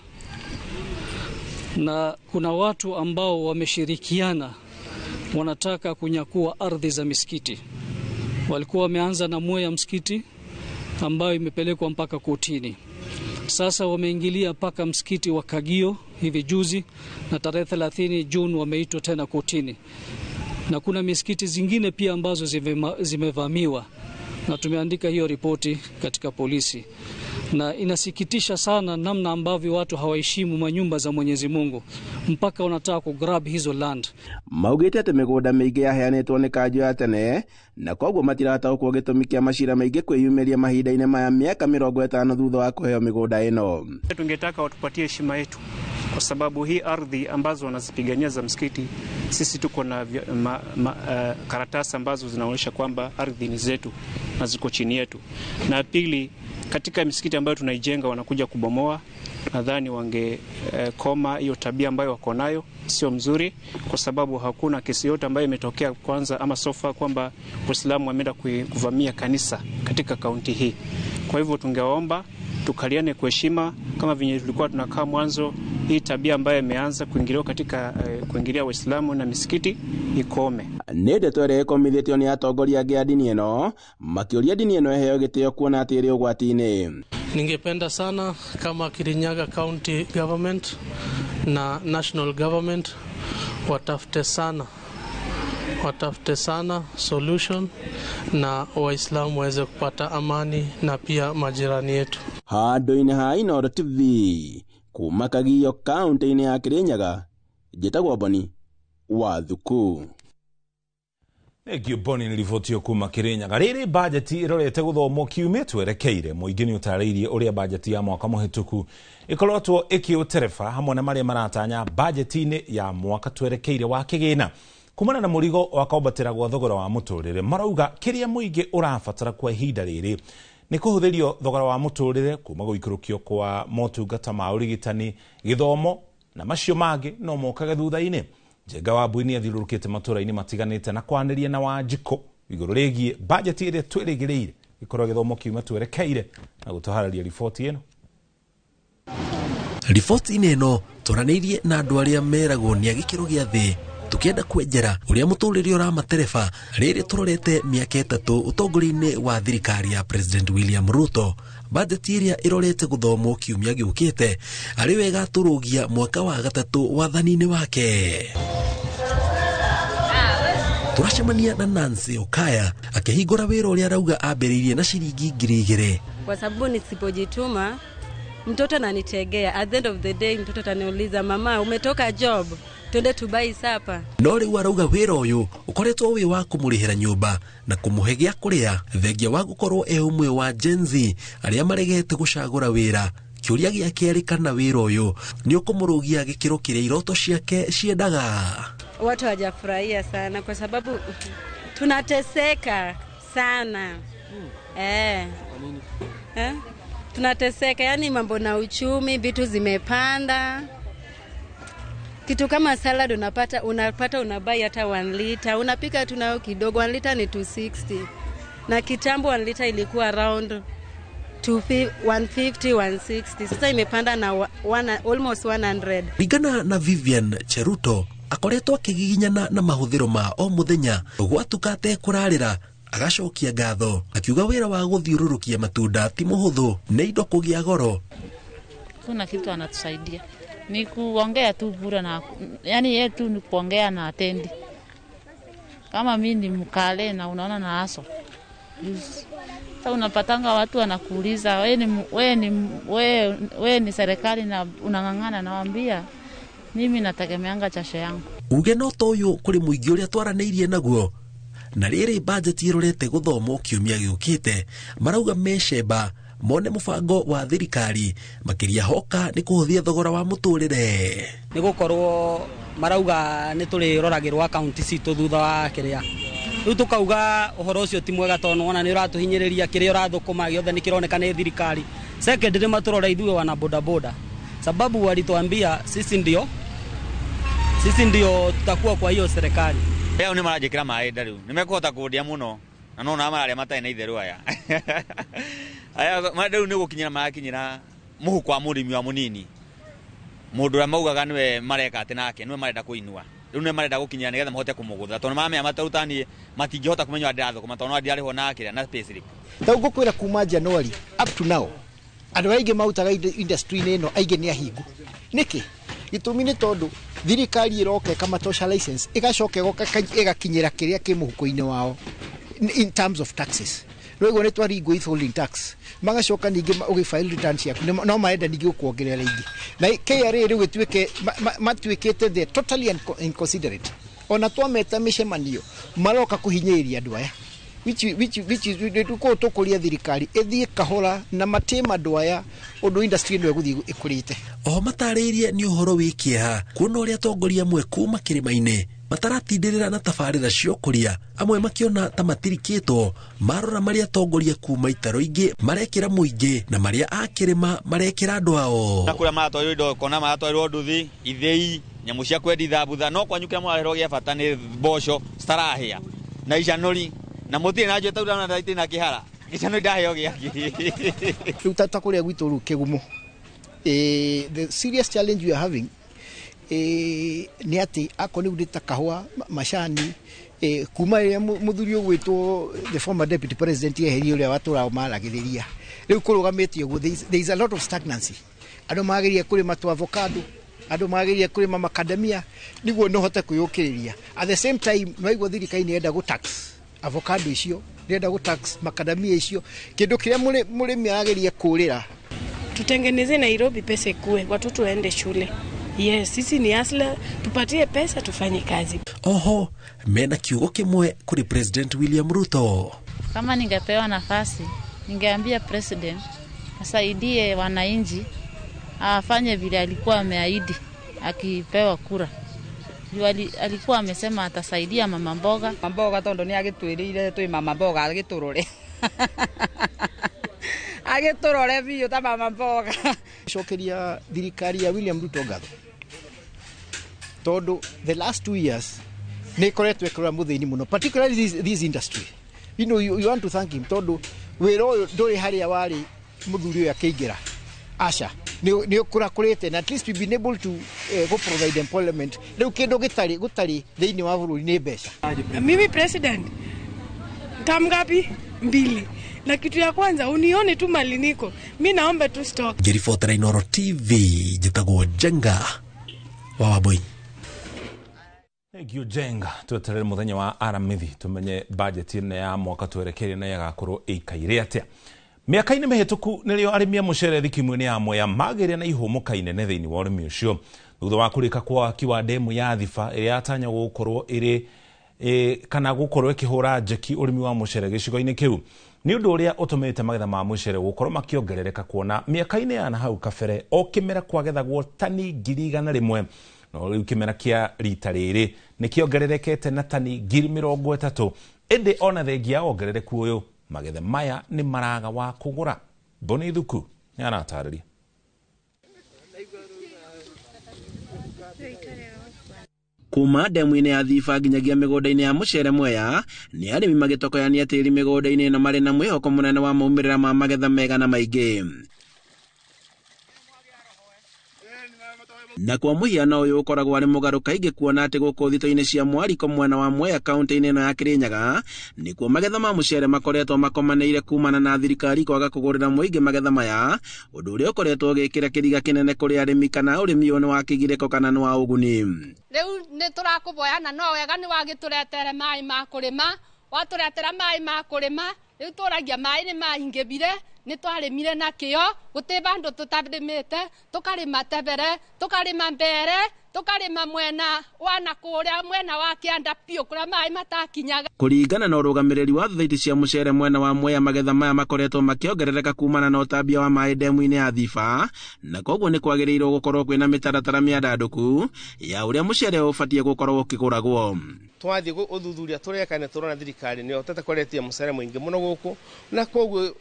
na kuna watu ambao wameshirikiana wanataka kunyakua ardhi za misikiti. Walikuwa wameanza na Mwea msikiti ambayo imepelekwa mpaka kotini. Sasa wameingilia mpaka msikiti wa Kagio hivi juzi, na tarehe 30 Juni wameitwa tena kotini. Na kuna misikiti zingine pia ambazo zimevamiwa, na tumeandika hiyo ripoti katika polisi. Na inasikitisha sana namna ambavyo watu hawaheshimu manyumba za Mwenyezi Mungu mpaka wanataka kugrab hizo land. Maugĩte atĩ mĩgũnda mĩingĩ yaheanĩtwo nĩ kanjũ ya tene na koguo matirataũkwo gĩtũmi kĩa macira maingĩ kwĩyumĩria mahinda-inĩ maya mĩaka 50 thutha wa kũheo mĩgũnda ĩno. Tungetaka watupatie heshima yetu, kwa sababu hii ardhi ambazo wanazipigania za msikiti, sisi tuko na karatasi ambazo zinaonyesha kwamba ardhi ni zetu na ziko chini yetu. Na pili, katika misikiti ambayo tunaijenga wanakuja kubomoa. Nadhani wangekoma hiyo tabia ambayo wako nayo, sio mzuri, kwa sababu hakuna kesi yote ambayo imetokea kwanza ama sofa kwamba Waislamu wameenda kuvamia kanisa katika kaunti hii. Kwa hivyo tungeomba Tukaliane kwa heshima kama venye tulikuwa tunakaa mwanzo. Hii tabia ambayo imeanza kuingiliwa katika kuingilia Waislamu na misikiti ikome. Nĩ ndeto ĩrĩa ĩkomithĩtio nĩ atongoria angĩ a ndini ĩno makĩũria ndini ĩno ĩheo gĩtĩo kuona atĩ ĩrĩ ũgwati-inĩ. Ningependa sana kama Kirinyaga County Government na National Government watafute sana solution na Waislamu waweze kupata amani na pia majirani yetu. Handũ-inĩ ha Inooro TV kuma Kagio kaunti-inĩ ya Kirinyaga, njĩtagwo Boni wa Thuku. Thank Boni nĩ riboti ĩyo kuma Kirinyaga. Rĩrĩ bajeti ĩrorete gũthomwo kiumia twerekeire, mũingĩ nĩ ũtarĩirie ũrĩa bajeti ya mwaka mũhĩtũku ĩkoretwo ĩkĩũtereba hamwe na marĩa maratanya bajeti-inĩ ya mwaka twerekeire wa kĩgĩna. Kumana na mũrigo wa kwambatĩra gwa thogora wa mũtũrĩre, marauga kĩrĩa mũingĩ ũrabatara kwa ihinda rĩrĩ nĩ kũhũthĩrio thogora wa mũtũrĩre kuma gũikũrũkio kwa motungata ma ũrigitani, gĩthomo na macio mangĩ no mokage thutha-inĩ. Njenga wa Mbui nĩ athiũrũrũkĩte matũra-inĩ matiganĩte na kwanĩria na Wanjikũ igũrũ rĩgiĩ bajeti ĩrĩa twĩrĩgĩrĩire ĩkorwo gĩthomo kiumia twerekeire na gũtũharĩria riboti ĩno. Riboti-inĩ ĩno twaranĩirie na andũ arĩa meragwo nĩ a gĩkĩro gĩa thĩ tukienda kwenjera uria muturire uramatereba riri turorete miaka 3 utongoria-ini wa thirikari ya President William Ruto. Bajeti iria irorete guthomwo kiumia giukite ari wega turugia mwaka wa 3 wathani-ini wake. Turacemania na Nancy Okaya akihingura wira uria arauga ambiriirie na ciringi 2,000. Kwa sababu nisipojituma mtoto ananitegea. At the end of the day mtoto ataniuliza, mama umetoka job, twende tubai sapa. No riu arauga wira uyu ukoretwo wi wa kumurihira nyumba na kumuhe gia kuria, thengia wa gukorwo e umwe wa Gen Z aria maregete gucagura wira. Kiuria giake ari kana wira uyu ni ukumurugia gikiro kiria iroto ciake ciendaga. Watu hawajafurahia sana kwa sababu tunateseka sana. Tunateseka, yani mambo na uchumi, vitu zimepanda. Kitu kama salad unapata unabai hata 1 liter, unapika tu nayo kidogo, 1 liter ni 260. Na kitambo 1 liter ilikuwa around 150, 160. Sasa imepanda na almost 100. Ringana na Vivian Cheruto akoretwo akigiginyana na mahuthiro ma o muthenya gwatuka atekurarira agacokia ngatho akiuga wira wa guthiururukia matunda ti muhuthu ni indo kugia goro. Kuna kitu anatusaidia ni kuongea tu bure, na yani yeye tu ni kuongea na atendi. Kama mimi ni mkale na unaona na aso. Sasa unapatanga watu wanakuuliza wewe ni serikali na unang'ang'ana, nawaambia mimi nategemeanga chashe yangu. Uge no toyo kuri muingi uria twaranĩirie naguo. Na rĩrĩ bajeti ĩrorete gũthomwo kiumia gĩũkĩte marauga mecemba mone mũbango wa thirikari makĩria hoka nĩ kũhũthia thogora wa mũtũrĩre. Nĩ gũkorwo marauga nĩ tũrĩroragĩrwo akaunti citũ thutha wa kĩrĩa rĩu tũkauga ũhoro ũcio ti mwega tondũ ona nĩ ũratũhinyĩrĩria kĩrĩa ũrathũkũma gĩothe nĩ kĩroneka nĩ thirikari. Second, nĩ matũrora ithuĩ wana bodaboda sababu walituambia sisi ndio tutakuwa kwa hiyo serikali. Leo ni maranjikira maĩ nda rĩu nĩmekũhota kũndia mũno na no na mararia matarĩ na itherũ aya. Aya rĩu nĩ gũkinyĩra marakinyĩra mũhuko wa mũrĩmi wa mũnini, mũndũ ũrĩa maugaga nĩwe mareka atĩ nake nĩwe marenda kũinua, rĩu nĩwe marenda gũkinyĩra nĩgetha mahote kũmũgũtha tondũ mamenya matarutani matingĩhota kũmenya ndĩrathũkũma tondũ no ndirarĩhwo na kĩrĩa na payslip. Rĩu ngũkwĩra kuma January up to now andũ aingĩ marutaga industry-inĩ ĩno aingĩ nĩ ahingu. Nĩkĩ? Gĩtũmi nĩ tondũ thirikari ĩroka ĩkamatosha license ĩgacoka ĩgoka ĩgakinyĩra kĩrĩa kĩ mũhuko-inĩ wao in terms of taxes. Rĩu nĩ twaringwo withholding tax magacoka ningĩ ũgĩfile return ciaku no marenda ningĩ gũkuongerera ingĩ na KRA rĩu ĩtuĩke matuĩkĩte they totally inconsiderate. Ona twameta mĩcemanio maroka kũhinyĩrĩria andũ aya which is kũu tũkũria thirikari ĩthiĩ kahora na matĩma andũ aya ũndũ industry ĩno ĩgũthiĩ ĩkũrĩte. Oho matarĩirie nĩ ũhoro wĩ kĩeha kuona ũrĩa atongoria amwe kuma kĩrĩma-inĩ mataratindĩrĩra na tabarĩra cia ũkũria, amwe makĩona ta matirikĩtwo marora marĩa atongoria kuma itaro ingĩ marekĩra mũingĩ na marĩa a kĩrĩma marekĩra andũ ao. Na kũrĩa maratwarirwo indo kona maratwarirwo nduthi ithĩi nyamũ cia kwendia thambutha, no kwanyu kĩrĩa mũrarehwo gĩa bata nĩ mboco citarahĩa na icanũri na mũtirĩ na njũĩ na itirĩ na kĩhara. Gĩcano ndaheo gĩake. Rĩu ta kũrĩa gwitũ rĩu Kĩgumo, the serious challenge we are having nĩ atĩ akorwo rĩu nĩ ta kahũa, macani, kuma rĩrĩa mũthuri ũgwĩtwo the former deputy president eherie ũrĩa watũraga maragĩrĩria, rĩu kũrũgamĩte ũguo, there is a lot of stagnancy. Andũ mageria kũrĩma tu avocado, andũ mageria kũrĩma macadamia nĩguo no hote kwĩyũkĩrĩria. At the same time nĩwaigua thirikari nĩ ĩrenda gũ tax avocado icio, nĩrenda gũ tax macadamia icio, kĩndũ kĩrĩa mũrĩmi arageria kũrĩra. Tutengeneze Nairobi, pesa ikue, watoto waende shule. Yes, sisi ni hustler, tupatie pesa tufanye kazi. Oho mena kiugo kimwe kuri President William Ruto. Kama ningepewa nafasi, ningeambia president asaidie wananchi, afanye vile alikuwa ameahidi akipewa kura. Alikuwa amesema atasaidia mama mboga. Mama mboga tondu ni agitwirire twi mama mboga agiturore. Agiturore biũ ta mama mboga. Cokeria thirikari ya William Ruto ngatho tondu the last 2 years nĩ ĩkoretwo ĩkĩrora mũthĩni mũno, particularly this industry. You know, you want to thank him tondu wĩra ũyũ ndũrĩ harĩa warĩ mũthuri ũyũ akĩingĩra, aca nĩ ũkũrakũrĩte, na at least we've been able to go provide employment. Rĩu kĩndũ gĩtarĩ gũtarĩ thĩinĩ wa bũrũri nĩ mbeca. Mimi president tamgapi mbili, na kitu ya kwanza unione tu mali niko, mi naomba tu stock. Ngĩribotera Inooro TV njĩtagwo Njenga wa Wambui. Thank you Jenga. Tweterere muthenya wa aramithi tumenye budget ĩno ya mwaka twerekeire na yagakorwo ĩikaire atĩa. Mĩaka-inĩ mĩhĩtũku nĩrĩo arĩmi a mũcere thikimũ-inĩ ya Mwea magĩire na ihũmũka inene thĩinĩ wa ũrĩmi ũcio thutha wa kũrĩka kwa waki wa demu ya Thiba ĩrĩa yatanyagwo gũkorwo ĩrĩ kana gũkorwo ĩkĩhũra njeki ũrĩmi wa mũcere gĩcigo-inĩ kĩu. Nĩ ũndũ ũrĩa ũtũmĩte magetha ma mũcere gũkorwo makĩongerereka kuona mĩaka-inĩ ya na hau kabere o kĩmera kwagethagwo tani 100,000, no rĩu kĩmera kĩa rita rĩrĩ nĩ kĩongererekete na tani 30,000. Ĩndĩ ona thengia ya wongerereku ũyũ, magetha maya nĩ maraga wa kũgũra. Boni Thuku nĩ aratarĩria. Kuma demu-inĩ ya Thiba nginyagia mĩgũnda-inĩ ya mũcere Mwea, nĩ arĩmi magĩtokoyania tĩri mĩgũnda-inĩ ĩno marĩ na mwĩhoko mũnene wa maumĩrĩra ma magetha mega na maingĩ. Na kwa mũhiano ũyũ ũkoragwo arĩ mũgarũ kaingĩ kuona atĩ gũkũ thito-inĩ cia Mwariko mwena wa Mwea kaunti-inĩ ĩno ya Kĩrĩnyaga nĩkuo magetha ma mũcere makoretwo makomanĩire kumana na thirikari kwaga kũgũrĩra mũingĩ magetha maya, ũndũ ũrĩa ũkoretwo ũgĩkĩra kĩriga kĩnene kũrĩ arĩmi kana ũrĩmi ũyũ nĩ wa kĩgirĩko kana nĩ wa ũguni. Rĩu nĩ tũrakũboyana no wega nĩ wagĩtũretere maĩ ma kũrĩma, watũretera maĩ ma kũrĩma, rĩu tũragia maĩ nĩ maingĩbire, nĩ twarĩmire na kĩo, gũtĩ bandũ tũtarĩmĩte, tũkarĩma tebere, tũkarĩma mbere, tũkarĩma mwena wa na kũrĩa mwena wa kĩanda biũ kũrĩa maĩ matakinyaga. Kũringana na ũrũgamĩrĩri wa thithaiti cia mũcere mwena wa Mwea, magetha maya makoretwo makĩongerereka kumana na ũtambia wa maĩ demu-inĩ ya Thiba, na koguo nĩ kwagĩrĩirwo gũkorwo kwĩna mĩtaratara mĩandandũku ya ũrĩa mũcere ũbatiĩ gũkorwo ũkĩgũragwo. Twathiĩ ũthuthuria tũreka nĩ tũrona thirikari nĩ ĩhotete kũretia mũcere mũingĩ mũno gũkũ, na koguo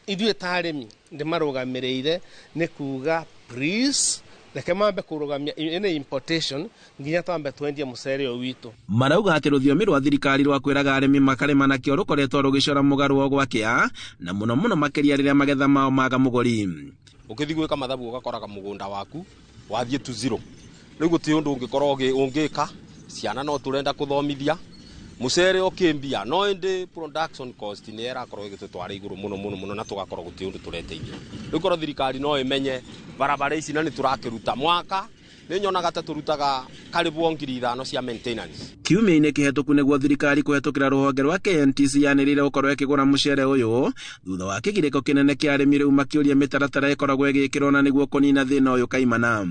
ithuĩ ta arĩmi ndĩmarũgamĩrĩire nĩ kuga please reke mambe kũrũgamia ĩno importation nginya twambe twendie mũcere ũyũ witũ. Marauga atĩ rũthiomi rwa thirikari rwa kwĩraga arĩmi makarĩma nakĩo rũkoretwo rũgĩcora mũgarũ o gwakĩa, na mũno mũno makĩria rĩrĩa magetha mao maga mũgũri. Ũkĩthiĩ gwĩka mathabu ũgakoraga mũgũnda waku wathiĩ to zero. Rĩu gũtirĩ ũndũ ũngĩkorwo ũngĩka, ciana no tũrenda kũthomithia, mũcere ũkĩmbia no ĩndĩ production cost nĩ ĩrakorwo ĩgĩtũtwara igũrũ mũno mũno mũno na tũgakorwo gũtirĩ ũndũ tũreteithia. Rĩu korwo thirikari no ĩmenye barabara ici na nĩ tũrakĩruta mwaka nĩ nyonaga ta tũrutaga karibu 5,000 cia maintenance. Kiumia-inĩ kĩhetũku nĩguo thirikari kũhetũkĩra rũhonge rwa KNTC yanĩrĩire gũkorwo ĩkĩgũra mũcere ũyũ thutha wa kĩgirĩko kĩnene kĩa arĩmi rĩu makĩũria mĩtaratara ĩkoragwo ĩgĩkĩrwo na nĩguo kũnina thĩna ũyũ kaimana.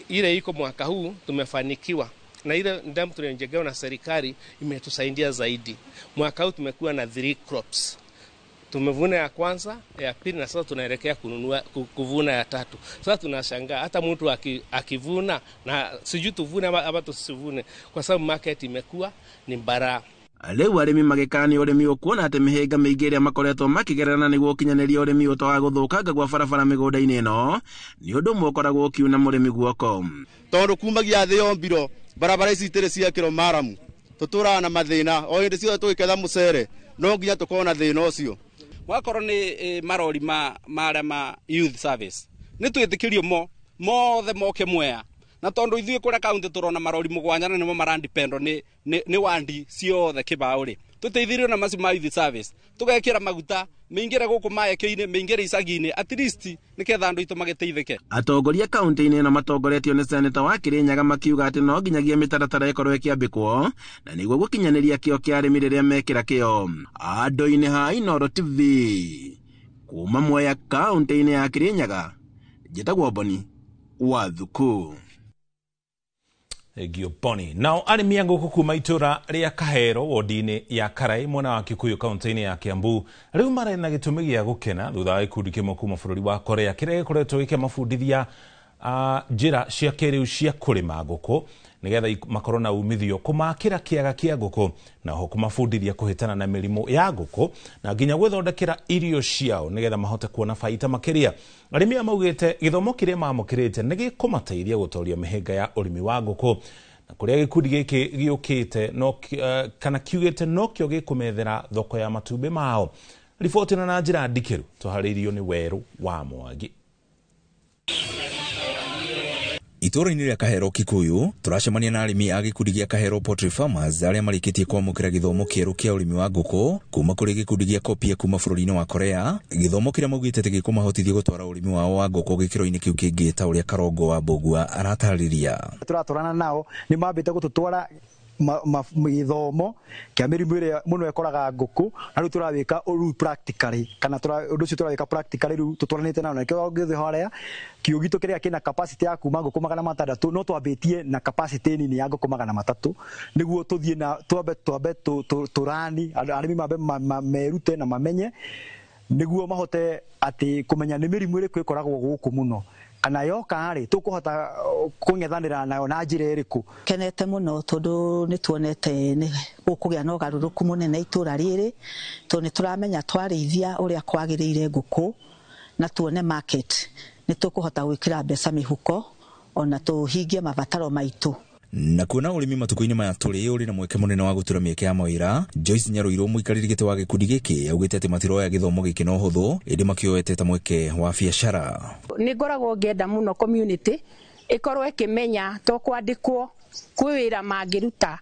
Ile iko mwaka huu tumefanikiwa na ile damu tuliyojengewa na serikali imetusaidia zaidi. Mwaka huu tumekuwa na 3 crops. Tumevuna ya kwanza, ya pili na sasa tunaelekea kununua kuvuna ya tatu. Sasa tunashangaa hata mtu akivuna na sijui tuvune ama tusivune kwa sababu market imekuwa ni bara. Rĩu arĩmi magĩkania ũrĩmi ũkuona atĩ mĩhĩnga mĩingĩ ĩrĩa makoretwo makĩgerera nĩguo ũkinyanĩria ũrĩmi ũtoga gũthũkanga gwa barabara mĩgũnda-inĩ ĩno nĩ ũndũ ũmwe ũkoragwo ũkiuna mũrĩmi guoko. Tondũ kumagia thĩ yombirwo barabara ici itirĩ ciekĩrwo maramu, tũtũraga na mathĩna o hĩndĩ ciothe tũgĩketha mũcere No nginya tũkorwo na thĩna ũcio. Wakorwo nĩ marori ma marĩa ma youth service nĩ twĩtĩkĩrio mo mothe moke Mwea, na tondũ ithuĩ kũrĩa kaunti tũrona marori 7 na nĩmo marandipendo nĩ wandi ciothe kĩbaũ rĩ, tũteithĩrĩrio na macio ma youth service, tũgekĩra maguta mĩingĩre gũkũ maeke-inĩ, mĩingĩre icagi-inĩ, at least nĩketha andũ aitũ magĩteithĩke. Atongoria kaunti-inĩ ĩno matongoretio nĩ seneta wa Kirinyaga makiuga atĩ no nginyagia mĩtaratara ĩkorwo ĩkĩambĩkwo na nĩguo gũkinyanĩria kĩo kĩa arĩmi rĩrĩa mekĩra kĩo. Andũ-inĩ ha Inooro TV kuma Mwea kaunti-inĩ ya Kirinyaga, njĩtagwo Boni wa Thuku. Thengio Boni. Nao arĩmi a ngũkũ kuma itũra rĩa Kahero wodi-inĩ ya Karai mwena wa Kikuyu kaunti-inĩ ya Kiambu rĩu marĩ na gĩtũmi gĩa gũkena thutha wa gĩkundi kĩmwe kuma bũrũri wa Korea kĩrĩa gĩkoretwo gĩkĩmabundithia njĩra cia kĩrĩu cia kũrĩma ngũkũ nĩgetha makorwo na umithio, kũmakĩra kĩaga kĩa ngũkũ na oho kũmabundithia kũhĩtana na mĩrimũ ya ngũkũ na nginya gwĩthondekera irio ciao nĩgetha mahote kuona baita makĩria. Arĩmi aya maugĩte gĩthomo kĩrĩa mamũkĩrĩte nĩ gĩkũmateithia gũtoria mĩhĩnga ya ũrĩmi wa ngũkũ, na kũrĩa gĩkundi gĩkĩ gĩũkĩte no kana kiugĩte nokĩo gĩkũmethera thoko ya matumbĩ mao. Riboti ĩno na njĩra ndikĩru tũharĩirio nĩ Werũ wa Mwangi. Itũũra-inĩ rĩa Kahero Kikuyu tũracemania na arĩmi a gĩkundi gĩa Kahero Poultry Farmers arĩa marĩkĩtie kwamũkĩra gĩthomo kĩerũ kĩa ũrĩmi wa ngũkũ kuma kũrĩ gĩkundi gĩa Kopia kuma bũrũri-inĩ wa Korea, gĩthomo kĩrĩa maugĩte atĩ gĩkũmahotithia gũtwara ũrĩmi wao wa ngũkũ gĩkĩro-inĩ kĩu kĩngĩ ta ũrĩa Karongo wa Mbũgua aratarĩria. Tũratwarana nao nĩ mambĩte gũtũtwara gĩthomo kĩa mĩrimũ ĩrĩa mũno ĩkoraga ngũkũ, na rĩu tũrawĩka rĩu practically, kana ũndũ ũcio tũrawĩka practically rĩu tũtwaranĩte nao, na nĩkĩo ũngĩthiĩ harĩa kĩũ gitũ kĩrĩa kĩna capacity ya kuma ngũkũ 600 no twambĩtie na capacity nini ya ngũkũ 300 nĩguo tũthiĩ na twambe tũrani arĩmi mambe merute na mamenye nĩguo mahote atĩ kũmenya nĩ mĩrimũ ĩrĩkũ ĩkoragwo gũkũ mũno, kana yoka rĩ tũkũhota kũng'ethanĩra nayo na njĩra ĩrĩkũ. Kenete mũno tondũ nĩ tuonete nĩ gũkũgĩa na ũgarũrũku mũnene itũra rĩrĩ, tondũ nĩ tũramenya twarĩithia ũrĩa kwagĩrĩire ngũkũ na tuone market nĩ tũkũhota gwĩkĩra mbeca mĩhuko ona tũhingie mabataro maitũ. Na kuona ũrĩmi matukũ-inĩ maya tũrĩ ũrĩ na mweke mũnene wa gũtura mĩeke ya mawĩra, Joyce Nyarũirũ mũikarĩri gĩtĩ wa gĩkundi gĩkĩ augĩte atĩ matiroya gĩthomo gĩkĩ na ũhũthũ ĩndĩ makĩoete ta mweke wa biacara. Nĩ ngoragwo ngĩenda mũno community ĩkorwo ĩkĩmenya to kwandĩkwo kwĩ wĩra mangĩruta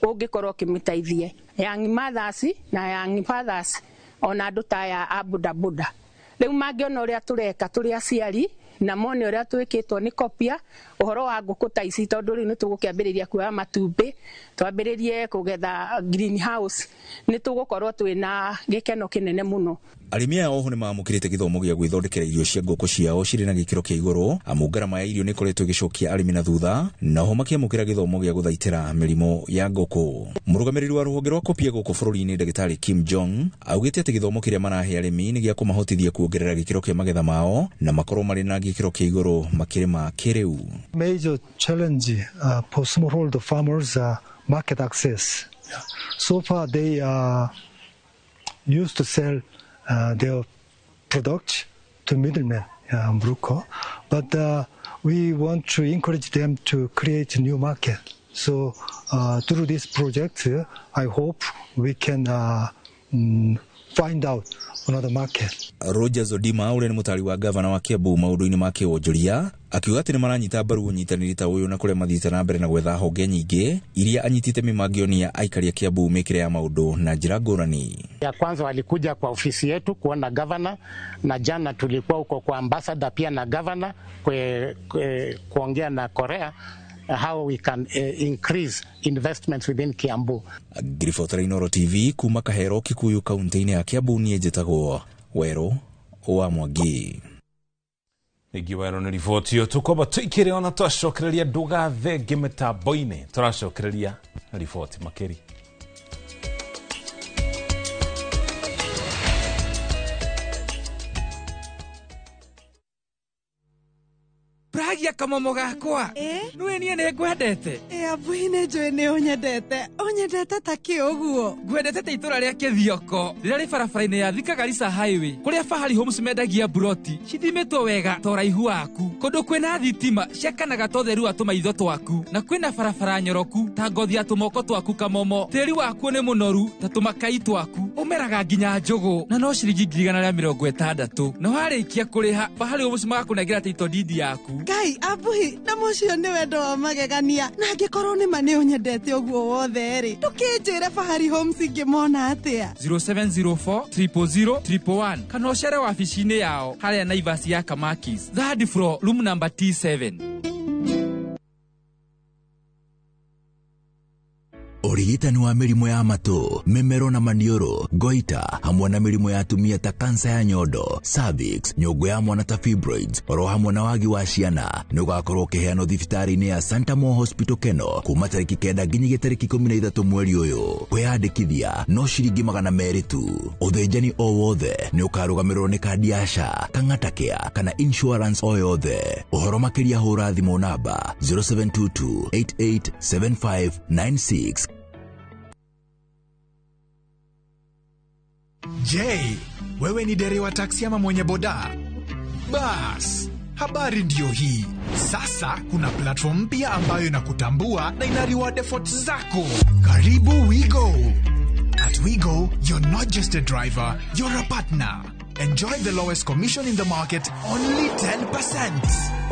ũngĩkorwo ũkĩmĩteithie, young mothers na young fathers ona andũ ta aya a bodaboda rĩu mangĩona ũrĩa tũreka tũrĩ aciari na mone ũrĩa twĩkĩtwo nĩ Kopia ũhoro wa ngũkũ ta ici, tondũ rĩu nĩ tũgũkĩambĩrĩria kuoya matumbĩ twambĩrĩrie kũgetha greenhouse, nĩ tũgũkorwo twĩna gĩkeno kĩnene mũno. Arĩmi aya oho nĩ mamũkĩrĩte gĩthomo gĩa gwĩthondekera irio cia ngũkũ ciao cirĩ na gĩkĩro kĩa igũrũ, amu ngarama ya irio nĩ ĩkoretwo ĩgĩcokia arĩmi na thutha, na oho makĩamũkĩra gĩthomo gĩa gũthaitĩra mĩrimũ ya ngũkũ. Mũrũgamĩrĩri wa rũhonge rwa Kopia gũkũ bũrũri-inĩ Ndagĩtarĩ Kim Jong augĩte atĩ gĩthomo kĩrĩa marahe arĩmi nĩ gĩa kũmahotithia kuongerera gĩkĩro kĩa magetha mao na makorwo marĩ na gĩkĩro kĩa igũrũ makĩrĩma kĩrĩu. Major challenge for smallholder farmers market access. So far they are used to sell their product to middlemen, broker, but we want to encourage them to create new market. So through this project, I hope we can find out another market. Roger Zodima ũrĩa nĩ mũtari wa gavana wa Kiambu maũndũ-inĩ ma kĩwonjoria akiuga atĩ nĩ maranyita mbaru ũnyitanĩri ta ũyũ na kũrĩa mathiĩte na mbere na gwetha honge nyingĩ iria anyiti itemi mangĩonia aikari a Kiambu mĩkĩre ya maũndũ na njĩra ngũrani. Ya kwanza walikuja kwa ofisi yetu kuona gavana, na jana tulikuwa huko kwa ambassador pia na gavana kuongea na Korea how we can increase investments within Kiambu. Ngiribotera Inooro TV kuma Kahero Kikuyu kaunti-inĩ ya Kiambu, niĩ njĩtagwo Werũ wa Mwangi. Nĩngĩ Werũ nĩ riboti ĩyo tũkwamba tũikĩre ona twacokereria ndũgathenge mĩtambo-inĩ, tũracokereria riboti makĩria. Pragia kamomo gakwa nĩwe niĩ nĩ ngwendete. Abui nĩ njũĩ nĩ ũnyendete, ũnyendete ta kĩ ũguo? Ngwendete ta itũra rĩa Kĩthioko rĩrĩa rĩ barabara-inĩ ya Thika Garissa Highway kũrĩa Fahari Homes mendagia buroti cithimĩtwo wega ta ũraihu waku, kũndũ kwĩna thitima ciakanaga ta ũtheru wa tũmaitho twaku, na kwĩna barabara nyoroku ta ngothi ya tũmoko twaku kamomo, tĩri wakuo nĩ mũnoru ta tũmakai twaku, Ũmeraga nginya njũgũ na no ciringi 160 na warĩkia kũrĩha Fahari Homes magakũnengera title deed yaku. Ngai abuhi na mũcio nĩ wendo wa magegania na angĩkorwo nĩ ma nĩ ũnyendete ũguo wothe rĩ ndũkĩnjĩre Fahari Homes ingĩmona atĩa? 0704 000 111 kana ũcere wabici-inĩ yao harĩa Naivas ya Kamakis, third floor, room number T7. Ũrigitani wa mĩrimũ ya matũ, mĩmero na maniũrũ, goita, hamwe na mĩrimũ ya atumia ta kansa ya nyondo, cervix, nyũngũ ya mwana ta fibroids, oro hamwe na wagi wa ciana, nĩ ũgakorwo ũkĩheanwo thibitarĩ-inĩ ya Santa Mo Hospital Keno kuma tarĩki 9 nginyagia tarĩki 13 mweri ũyũ. Kwĩyandĩkithia no ciringi 200 tu. Ũthĩnjani o wothe nĩ ũkarũgamĩrĩrwo nĩ kandi ya SHA, Kang'ata Care kana insurance o yothe. Ũhoro makĩria hũra thimũ namba 0722 887596. Je, wewe ni dereva taksi ama mwenye boda? Bas, habari ndiyo hii. Sasa kuna platform mpya ambayo inakutambua na ina reward efforts zako. Karibu WeGo. At WeGo, you're not just a driver, you're a partner. Enjoy the lowest commission in the market, only 10%.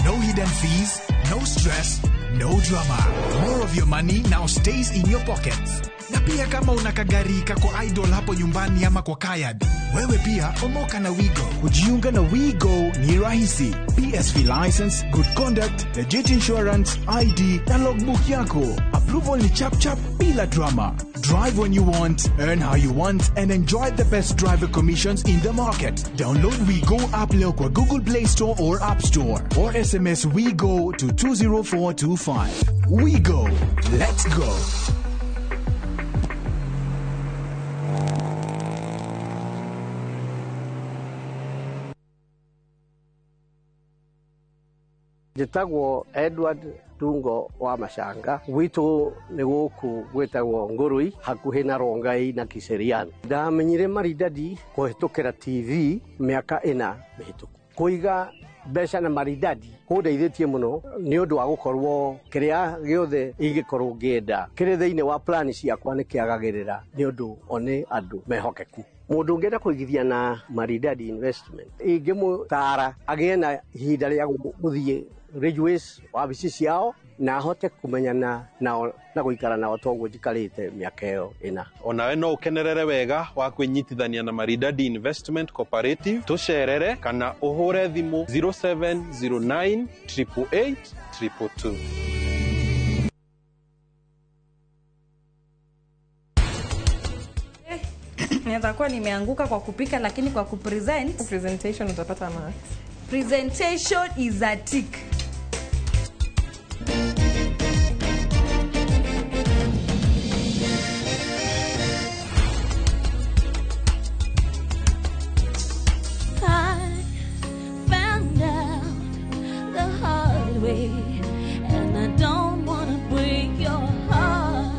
No hidden fees, no stress, no drama. More of your money now stays in your pockets. Na pia kama una kagari kako idle hapo nyumbani ama kwa kayad, wewe pia omoka na WeGo. Kujiunga na WeGo ni rahisi. PSV license, good conduct, legit insurance, ID na logbook yako. Approval ni chap chap bila drama. Drive when you want, earn how you want, and enjoy the best driver commissions in the market. Download WeGo app leo kwa Google Play Store or App Store, or SMS WeGo to 20425. WeGo. Let's go. Njĩtagwo Edward Tungo wa Macanga, gwitũ nĩ gũkũ gwĩtagwo Ngũrũi hakuhĩ na Rongai na Kiserian. Ndamenyire Maridadi kũhĩtũkĩra TV mĩaka 4 mĩhĩtũku. Kũiga mbeca na Maridadi kũndeithĩtie mũno nĩ ũndũ wa gũkorwo kĩrĩa gĩothe ingĩkorwo ngĩenda kĩrĩ thĩinĩ wa plani ciakwa nĩ kĩagagĩrĩra nĩ ũndũ o nĩ andũ mehokeku. Mũndũ ũngĩenda kũigithia na Maridadi Investment ingĩmũtara agĩe na ihinda rĩa gũthiĩ Ridgeways wabici ciao na ahote kumenyana nao na gũikara nao toguo njikarĩte mĩaka ĩyo 4. Onawe no ũkenerere wega wa kwĩnyitithania na Maridadi Investment Cooperative, tũcerere kana ũhũre thimũ 0709 888 222. Naweza kuwa nimeanguka kwa kupika, lakini kwa kupresent presentation utapata marks. Presentation is a tick. I found out the hard way, and I don't wanna break your heart.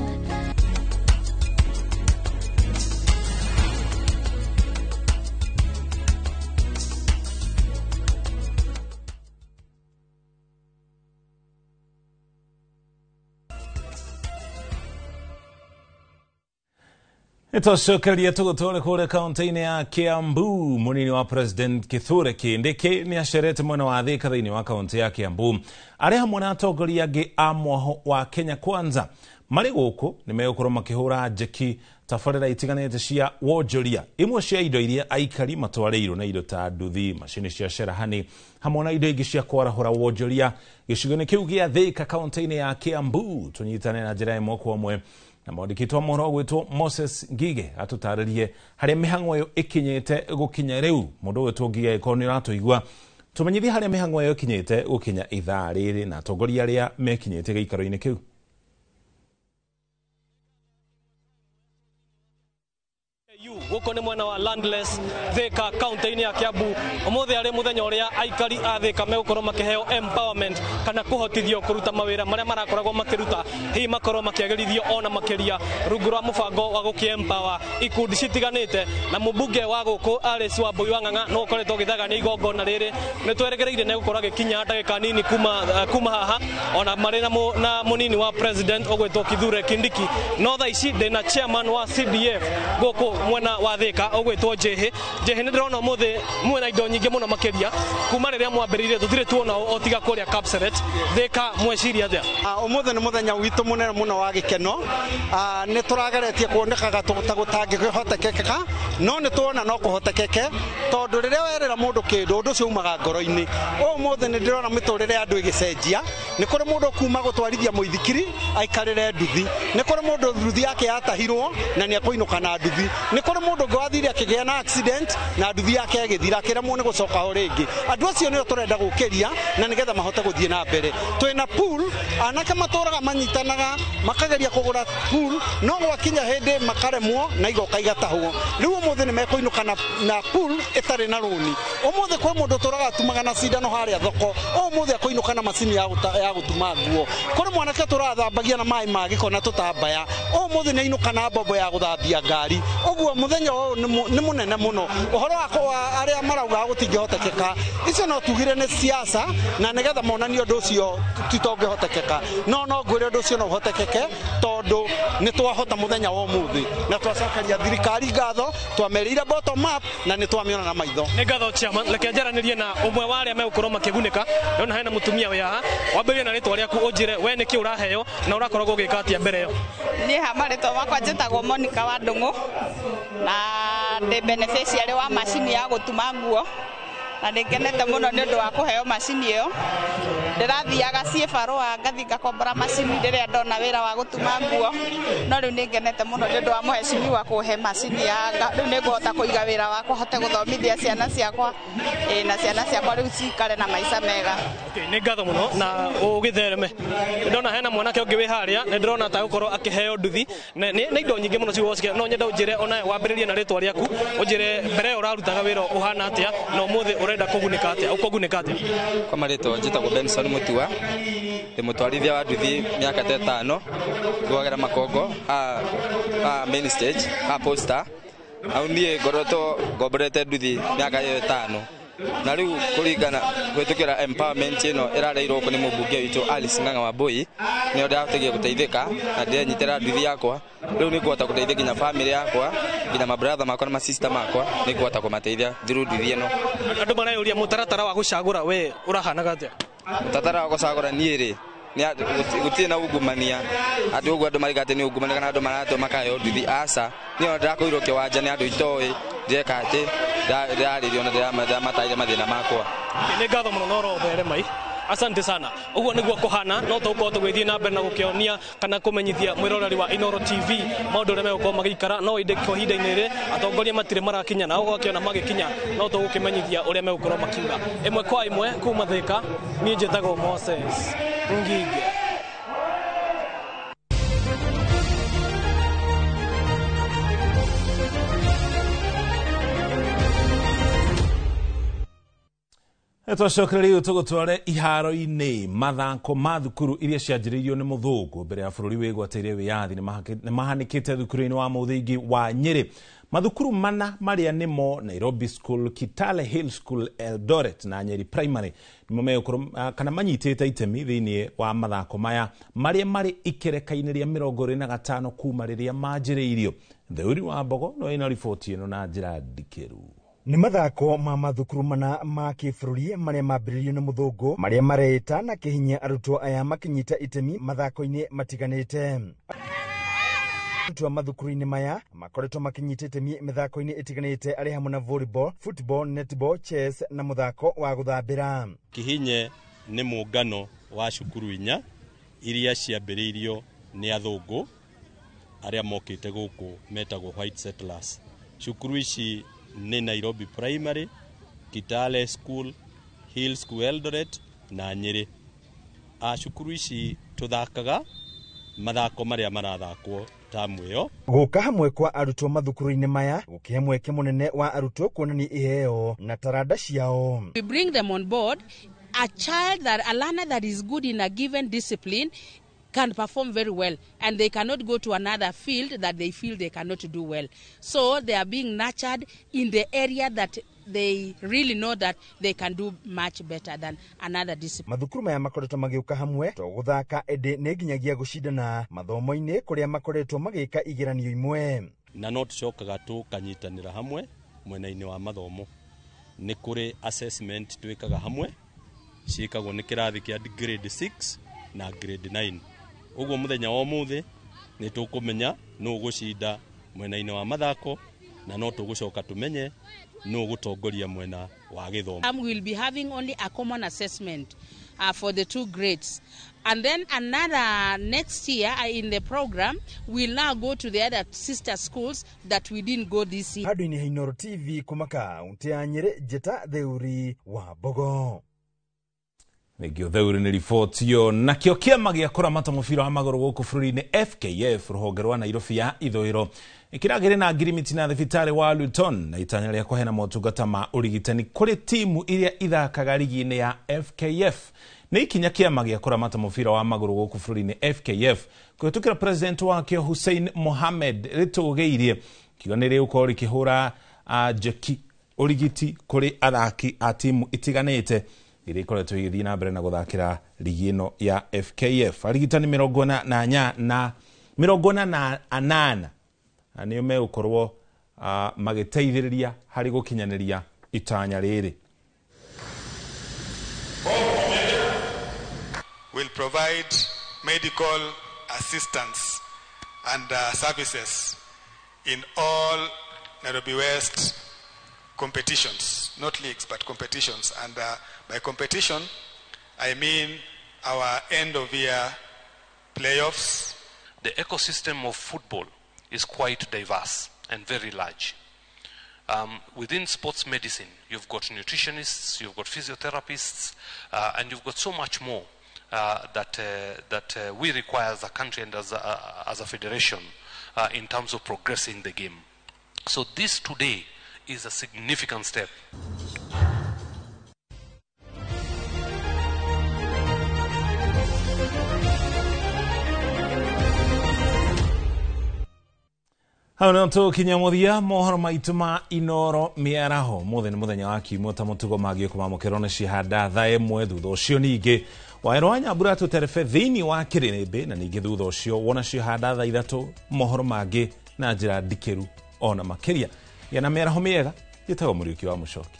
Nĩtũcokerie tũgũtware kũrĩa kaunti-inĩ ya Kiambu. Mũnini wa President Kithure Kindiki nĩ acerete mwena wa Thika thĩinĩ wa kaunti ya Kiambu arĩ hamwe na atongoria angĩ a mwaho wa Kenya Kwanza. Marĩ gũkũ nĩ megũkorwo makĩhũra njeki tabarĩra itiganĩte cia wonjoria. Imwe cia indo iria aikari matwarĩirwo na indo ta nduthi, macini cia cerahani hamwe na indo ingĩ cia kwarahũra wonjoria gĩcigo-inĩ kĩu gĩa Thika kaunti-inĩ ya Kiambu. Tũnyitane na njĩra ĩmwe kwa ĩmwe na mwandĩki wa mohoro gwĩtwo Moses Ngige atũtarĩrie harĩa mĩhang'o ĩyo ĩkinyĩte gũkinya rĩu. Mũndũ gwĩtwo Ngige angĩkorwo nĩ ũratũigua, tũmenyithie harĩa mĩhang'o ĩyo ĩkinyĩte gũkinya ithaa rĩrĩ na atongoria arĩa mekinyĩte gĩikaro-inĩ kĩu. Guku ni mwena wa Landless Thika kaunti-inĩ ya Kiambu. Umuthi ari muthenya uria aikari a Thika megukorwo makiheo empowerment kana kuhotithio kuruta mawira maria marakoragwo makiruta, hihi makorwo makiagirithio ona makiria rungu rwa mubango wa guki empower ikundi citiganite. Na mubunge wa guku Alice Wambui wa Ng'ang'a no ukoretwo githagania igongona riri, ni tweregereire ne gukorwo agikinya ndagika nini kuma haha ona mari na munini wa president ugwitwo Kithure Kindiki. No thaa ici ndina chairman wa CDF guku mwena wa Thika ũgwĩtwo Njĩhĩ. Njĩhĩ, nĩ ndĩrona ũmũthĩ mwĩna indo nyingĩ mũno makĩria kuma rĩrĩa mwambĩrĩirie, tũtirĩ tuona o tiga kũrĩa Kapseret. Thika mweciria atĩa? Ũmũthĩ nĩ mũthenya witũ mũnene mũno wa gĩkeno. Nĩ tũrageretie kuonekaga ta gũtangĩhotekeka, no nĩ tuona no kũhotekeke, tondũ rĩrĩa werĩra mũndũ kĩndũ, ũndũ ũcio umaga ngoro-inĩ. Ũmũthĩ nĩ ndĩrona mĩtũrĩre ya andũ ĩgĩcenjia. Nĩ kũrĩ mũndũ kuma gũtwarithia mũithikiri aikarĩre nduthi, nĩ kũrĩ mũndũ nduthi yake yatahirwo na nĩ ekũinũka na nduthi, nĩ kũrĩ mũndũ ũngĩ wathire akĩgĩa na accident na nduthi yake ĩgĩthira, akĩremwo nĩ gũcoka ho rĩngĩ. Andũ acio nĩo tũrenda gũkĩria na nĩgetha mahote gũthiĩ na mbere. Twĩna pool, anake matũraga manyitanaga makageria kũgũra pool, no gwakinya hĩndĩ makaremwo na igoka igatahwo. Rĩu ũmũthĩ nĩ mekũinũka na pool ĩtarĩ na rũni. Ũmũthĩ kwĩ mũndũ ũtũraga atumaga na cindano harĩa thoko, ũmũthĩ akũinũka na macini ya gũtuma nguo. Kũrĩ mwanake tũrathambagia na maĩ ma gĩko na tũtambaya, ũmũthĩ nĩ ainũka na mbombo ya gũthambia ngari. Ũguo mũthenya ũyũ nĩ mũnene mũno. Ũhoro wa arĩa marauga gũtingĩhotekeka, icio no tugire nĩ siasa na nĩgetha monanie ũndũ ũcio titongĩhotekeka, no ngwĩre ũndũ ũcio no ũhotekeke, tondũ nĩ twahota mũthenya wa ũmũthĩ na twacokeria thirikari ngatho, twamerĩire bottom up na nĩ twamĩona na maitho. Nĩ ngatho chairman. Reke njaranĩrie na ũmwe wa arĩa megũkorwo makĩgunĩka. Ndona hena mũtumia wĩ haha, wambĩrĩrie na rĩtwa rĩaku, ũnjĩre we nĩkĩ ũraheo na ũrakoragwo ũgĩka atĩa mbere ĩyo. Niĩ ha marĩtwa makwa njĩtagwo Monica wa Ndũng'ũ na ndĩ beneficiary wa macini ya gũtuma nguo, na nĩ ngenete mũno nĩ ũndũ wa kũheo macini ĩyo. Ndĩrathiaga ciĩ barũa ngathiĩ ngakombora macini rĩrĩa ndona wĩra wa gũtuma nguo, no rĩu nĩ ngenete mũno nĩ ũndũ wa mũhecimiwa kũhe macini ya rĩu nĩ ngũhota kũiga wĩra wakwa, hote gũthomithia ciana ciakwa, na ciana ciakwa rĩu cikare na maica mega. Okay, nĩ ngatho mũno na ũgĩthereme. Ndona hena mwanake ũngĩ wĩ harĩa, nĩ ndĩrona ta gũkorwo akĩheo nduthi nĩ indo nyingĩ mũno cigũcikia. No nyenda ũnjĩre onawe wambĩrĩrie na rĩtwa rĩaku, ũnjĩre mbere ĩyo ũrarutaga wĩra ũhana atĩa na ũmũthĩ ũrenda kũgunĩka atĩa, ũkũgunĩka atĩa? Kwa marĩtwa njĩtagwo Benson Mutua, ndĩ mũtwarithia wa nduthi mĩaka ta 5, ngwagera Makongo a main stage a posta. Au niĩ ngoretwo ngomborete nduthi mĩaka ĩyo 5, na rĩu kũringana kũhĩtũkĩra empowerment ĩno ĩrareirwo gũkũ nĩ mũmbunge witũ Alice Ng'ang'a Wambui, nĩyo ndĩrahoteire gũteithĩka na ndĩrenyitĩra nduthi yakwa. Rĩu nĩ ngũhota gũteithia nginya family yakwa, nginya mabrother makwa na masista makwa, nĩ ngũhota kũmateithia through nduthi ĩno. Andũ mareyũria mũtaratara wa gũcagũra we ũrahanaga atĩa? Mũtaratara wa gũcagũra niĩ rĩ, gũtirĩ na ungumania, atĩ ũguo andũ marauga atĩ nĩ ungumania kana andũ maratwo makaheo nduthi, aca. Niĩ ona ndĩrakũirwo kĩwanja nĩ andũ itoĩ, ndĩreka atĩ ndĩrarĩrio na ndĩramataire mathĩna makwa. Nĩ ngatho mũno na ũrotheremai. Asante sana. Ũguo nĩguo kũhana, no tũgũkorwo tũgĩthiĩ na mbere na gũkĩonia kana kũmenyithia mwĩroreri wa Inooro TV maũndũ ũrĩa megũkorwo magĩikara, no ĩndĩ kwa ihinda-inĩ rĩrĩ atongoria matirĩ marakinya, na ũgakĩona magĩkinya no tũgũkĩmenyithia ũrĩa megũkorwo makiuga. Ĩmwe kwa ĩmwe kuma Thika, niĩ njĩtagwo Moses Ngige. Twacokereria tũgũtware iharo-inĩ. Mathako ma thukuru iria cianjĩrĩirio nĩ mũthũngũ mbere ya bũrũri wĩgwatĩire wĩyathi nĩ mahanĩkĩte thukuru-inĩ wa mũthingi wa Nyĩrĩ. Mathukuru mana marĩa nĩmo Nairobi School, Kitale Hill School, Eldoret na Nyeri Primary nĩmo megũkorwo kana manyitĩte itemi thĩinĩ wa mathako maya marĩa marĩ ikereka-inĩ rĩa 25 kuma rĩrĩa manjĩrĩirio. Theuri wa Mbogo no ĩna riboti ĩno na njĩra ndikĩru. Nĩ mathako ma mathukuru mana ma kĩbũrũri marĩa mambĩrĩirio nĩ mũthũngũ marĩa mareita na kĩhinyia arutwo aya makĩnyita itemi mathako-inĩ matiganĩte. Arutwo a mathukuru-inĩ maya makoretwo makĩnyita itemi mĩthako-inĩ ĩtiganĩte arĩ hamwe na volleyball, football, netball, chess na mũthako wa gũthambĩra. Kihinye nĩ mũngano wa cukuru 4 iria ciambĩrĩirio nĩ athũngũ arĩa mokĩte gũkũ metagwo white settlers. Cukuru ici nĩ Nairobi Primary, Kitale School, Hill School Eldoret na Nyeri. Cukuru ici tũthakaga mathako marĩa marathakwo tamu ĩyo. Gũka hamwe kwa arutwo mathukuru-inĩ maya gũkĩhe mweke mũnene wa arutwo kuonania iheo na taranda ciao. We bring them on board. A child that a learner that is good in a given discipline can perform very well, and they cannot go to another field that they feel they cannot do well. So they are being nurtured in the area that they really know that they can do much better than another discipline. Mathukuru maya makoretwo magĩũka hamwe to gũthaka ĩndĩ nĩ nginyagia gũcindana mathomo-inĩ kũrĩa makoretwo magĩka igeranio imwe. Na no tũcokaga tũkanyitanĩra hamwe mwena-inĩ wa mathomo. Nĩ kũrĩ assessment twĩkaga hamwe, ciĩkagwo nĩ kĩrathi kĩa grade 6 na grade 9. Ũguo mũthenya wa ũmũthĩ nĩ tũkũmenya nũ ũgũcinda mwena-inĩ wa mathako, na no tũgũcoka tũmenye nũ ũgũtongoria mwena wa gĩthomo. We'll be having only a common assessment for the two grades. And then another next year in the program, we'll now go to the other sister schools that we didn't go this year. Handũ-inĩ ha Inooro TV kuma kaunti ya Nyĩrĩ, Njĩta Theuri wa Mbogo. Thengio Theuri nĩ riboti ĩyo. Nakĩo kĩama gĩa kũramata mũbira wa magũrũ gũkũ bũrũri-inĩ FKF rũhonge rwa Nairobi ya ithũĩro nĩkĩragĩrĩ na ngirimiti na thibitarĩ wa Luton na itanya rĩa kũheana motungata ma ũrigitani kũrĩ timu iria ithakaga rigi-inĩ ya FKF. Nĩ ikinya kĩama gĩa kũramata mũbira wa magũrũ gũkũ bũrũri-inĩ FKF kũhĩtũkĩra president wakĩo Hussein Mohamed rĩtũgĩirie kiuga nĩ rĩgũkorwo rĩkĩhũra njeki ũrigiti kũrĩ athaki a timu itiganĩte iria ikoretwo igĩthiĩ na mbere na gũthakĩra rigi ĩno ya FKF. Arigitani 48 nĩo megũkorwo magĩteithĩrĩria harĩ gũkinyanĩria itanya rĩrĩ. Will provide medical assistance and services in all Nairobi West competitions, not leagues, but competitions. And by competition, I mean our end of year playoffs. The ecosystem of football is quite diverse and very large. Within sports medicine, you've got nutritionists, you've got physiotherapists, and you've got so much more that we require as a country and as a federation in terms of progressing the game. So this today is a significant step. Hau nĩho tũgũkinya mũthia mohoro maitũ ma Inooro mĩaraho. Mũthĩ nĩ mũthenya wa kiumia ta mũtugo mangĩ kũmamũkĩrwo nĩ cihanda thaa ĩmwe. Thutha ũcio ningĩ Waero wa Nyambura tũterebe thĩinĩ wa kĩrĩrĩmbĩ, na ningĩ thutha ũcio wona cihanda thaa 3 mohoro mangĩ na njĩra ndikĩru ona makĩria. Gĩa na mĩaraho mĩega. Njĩtagwo Mũriũki wa Mũcoki.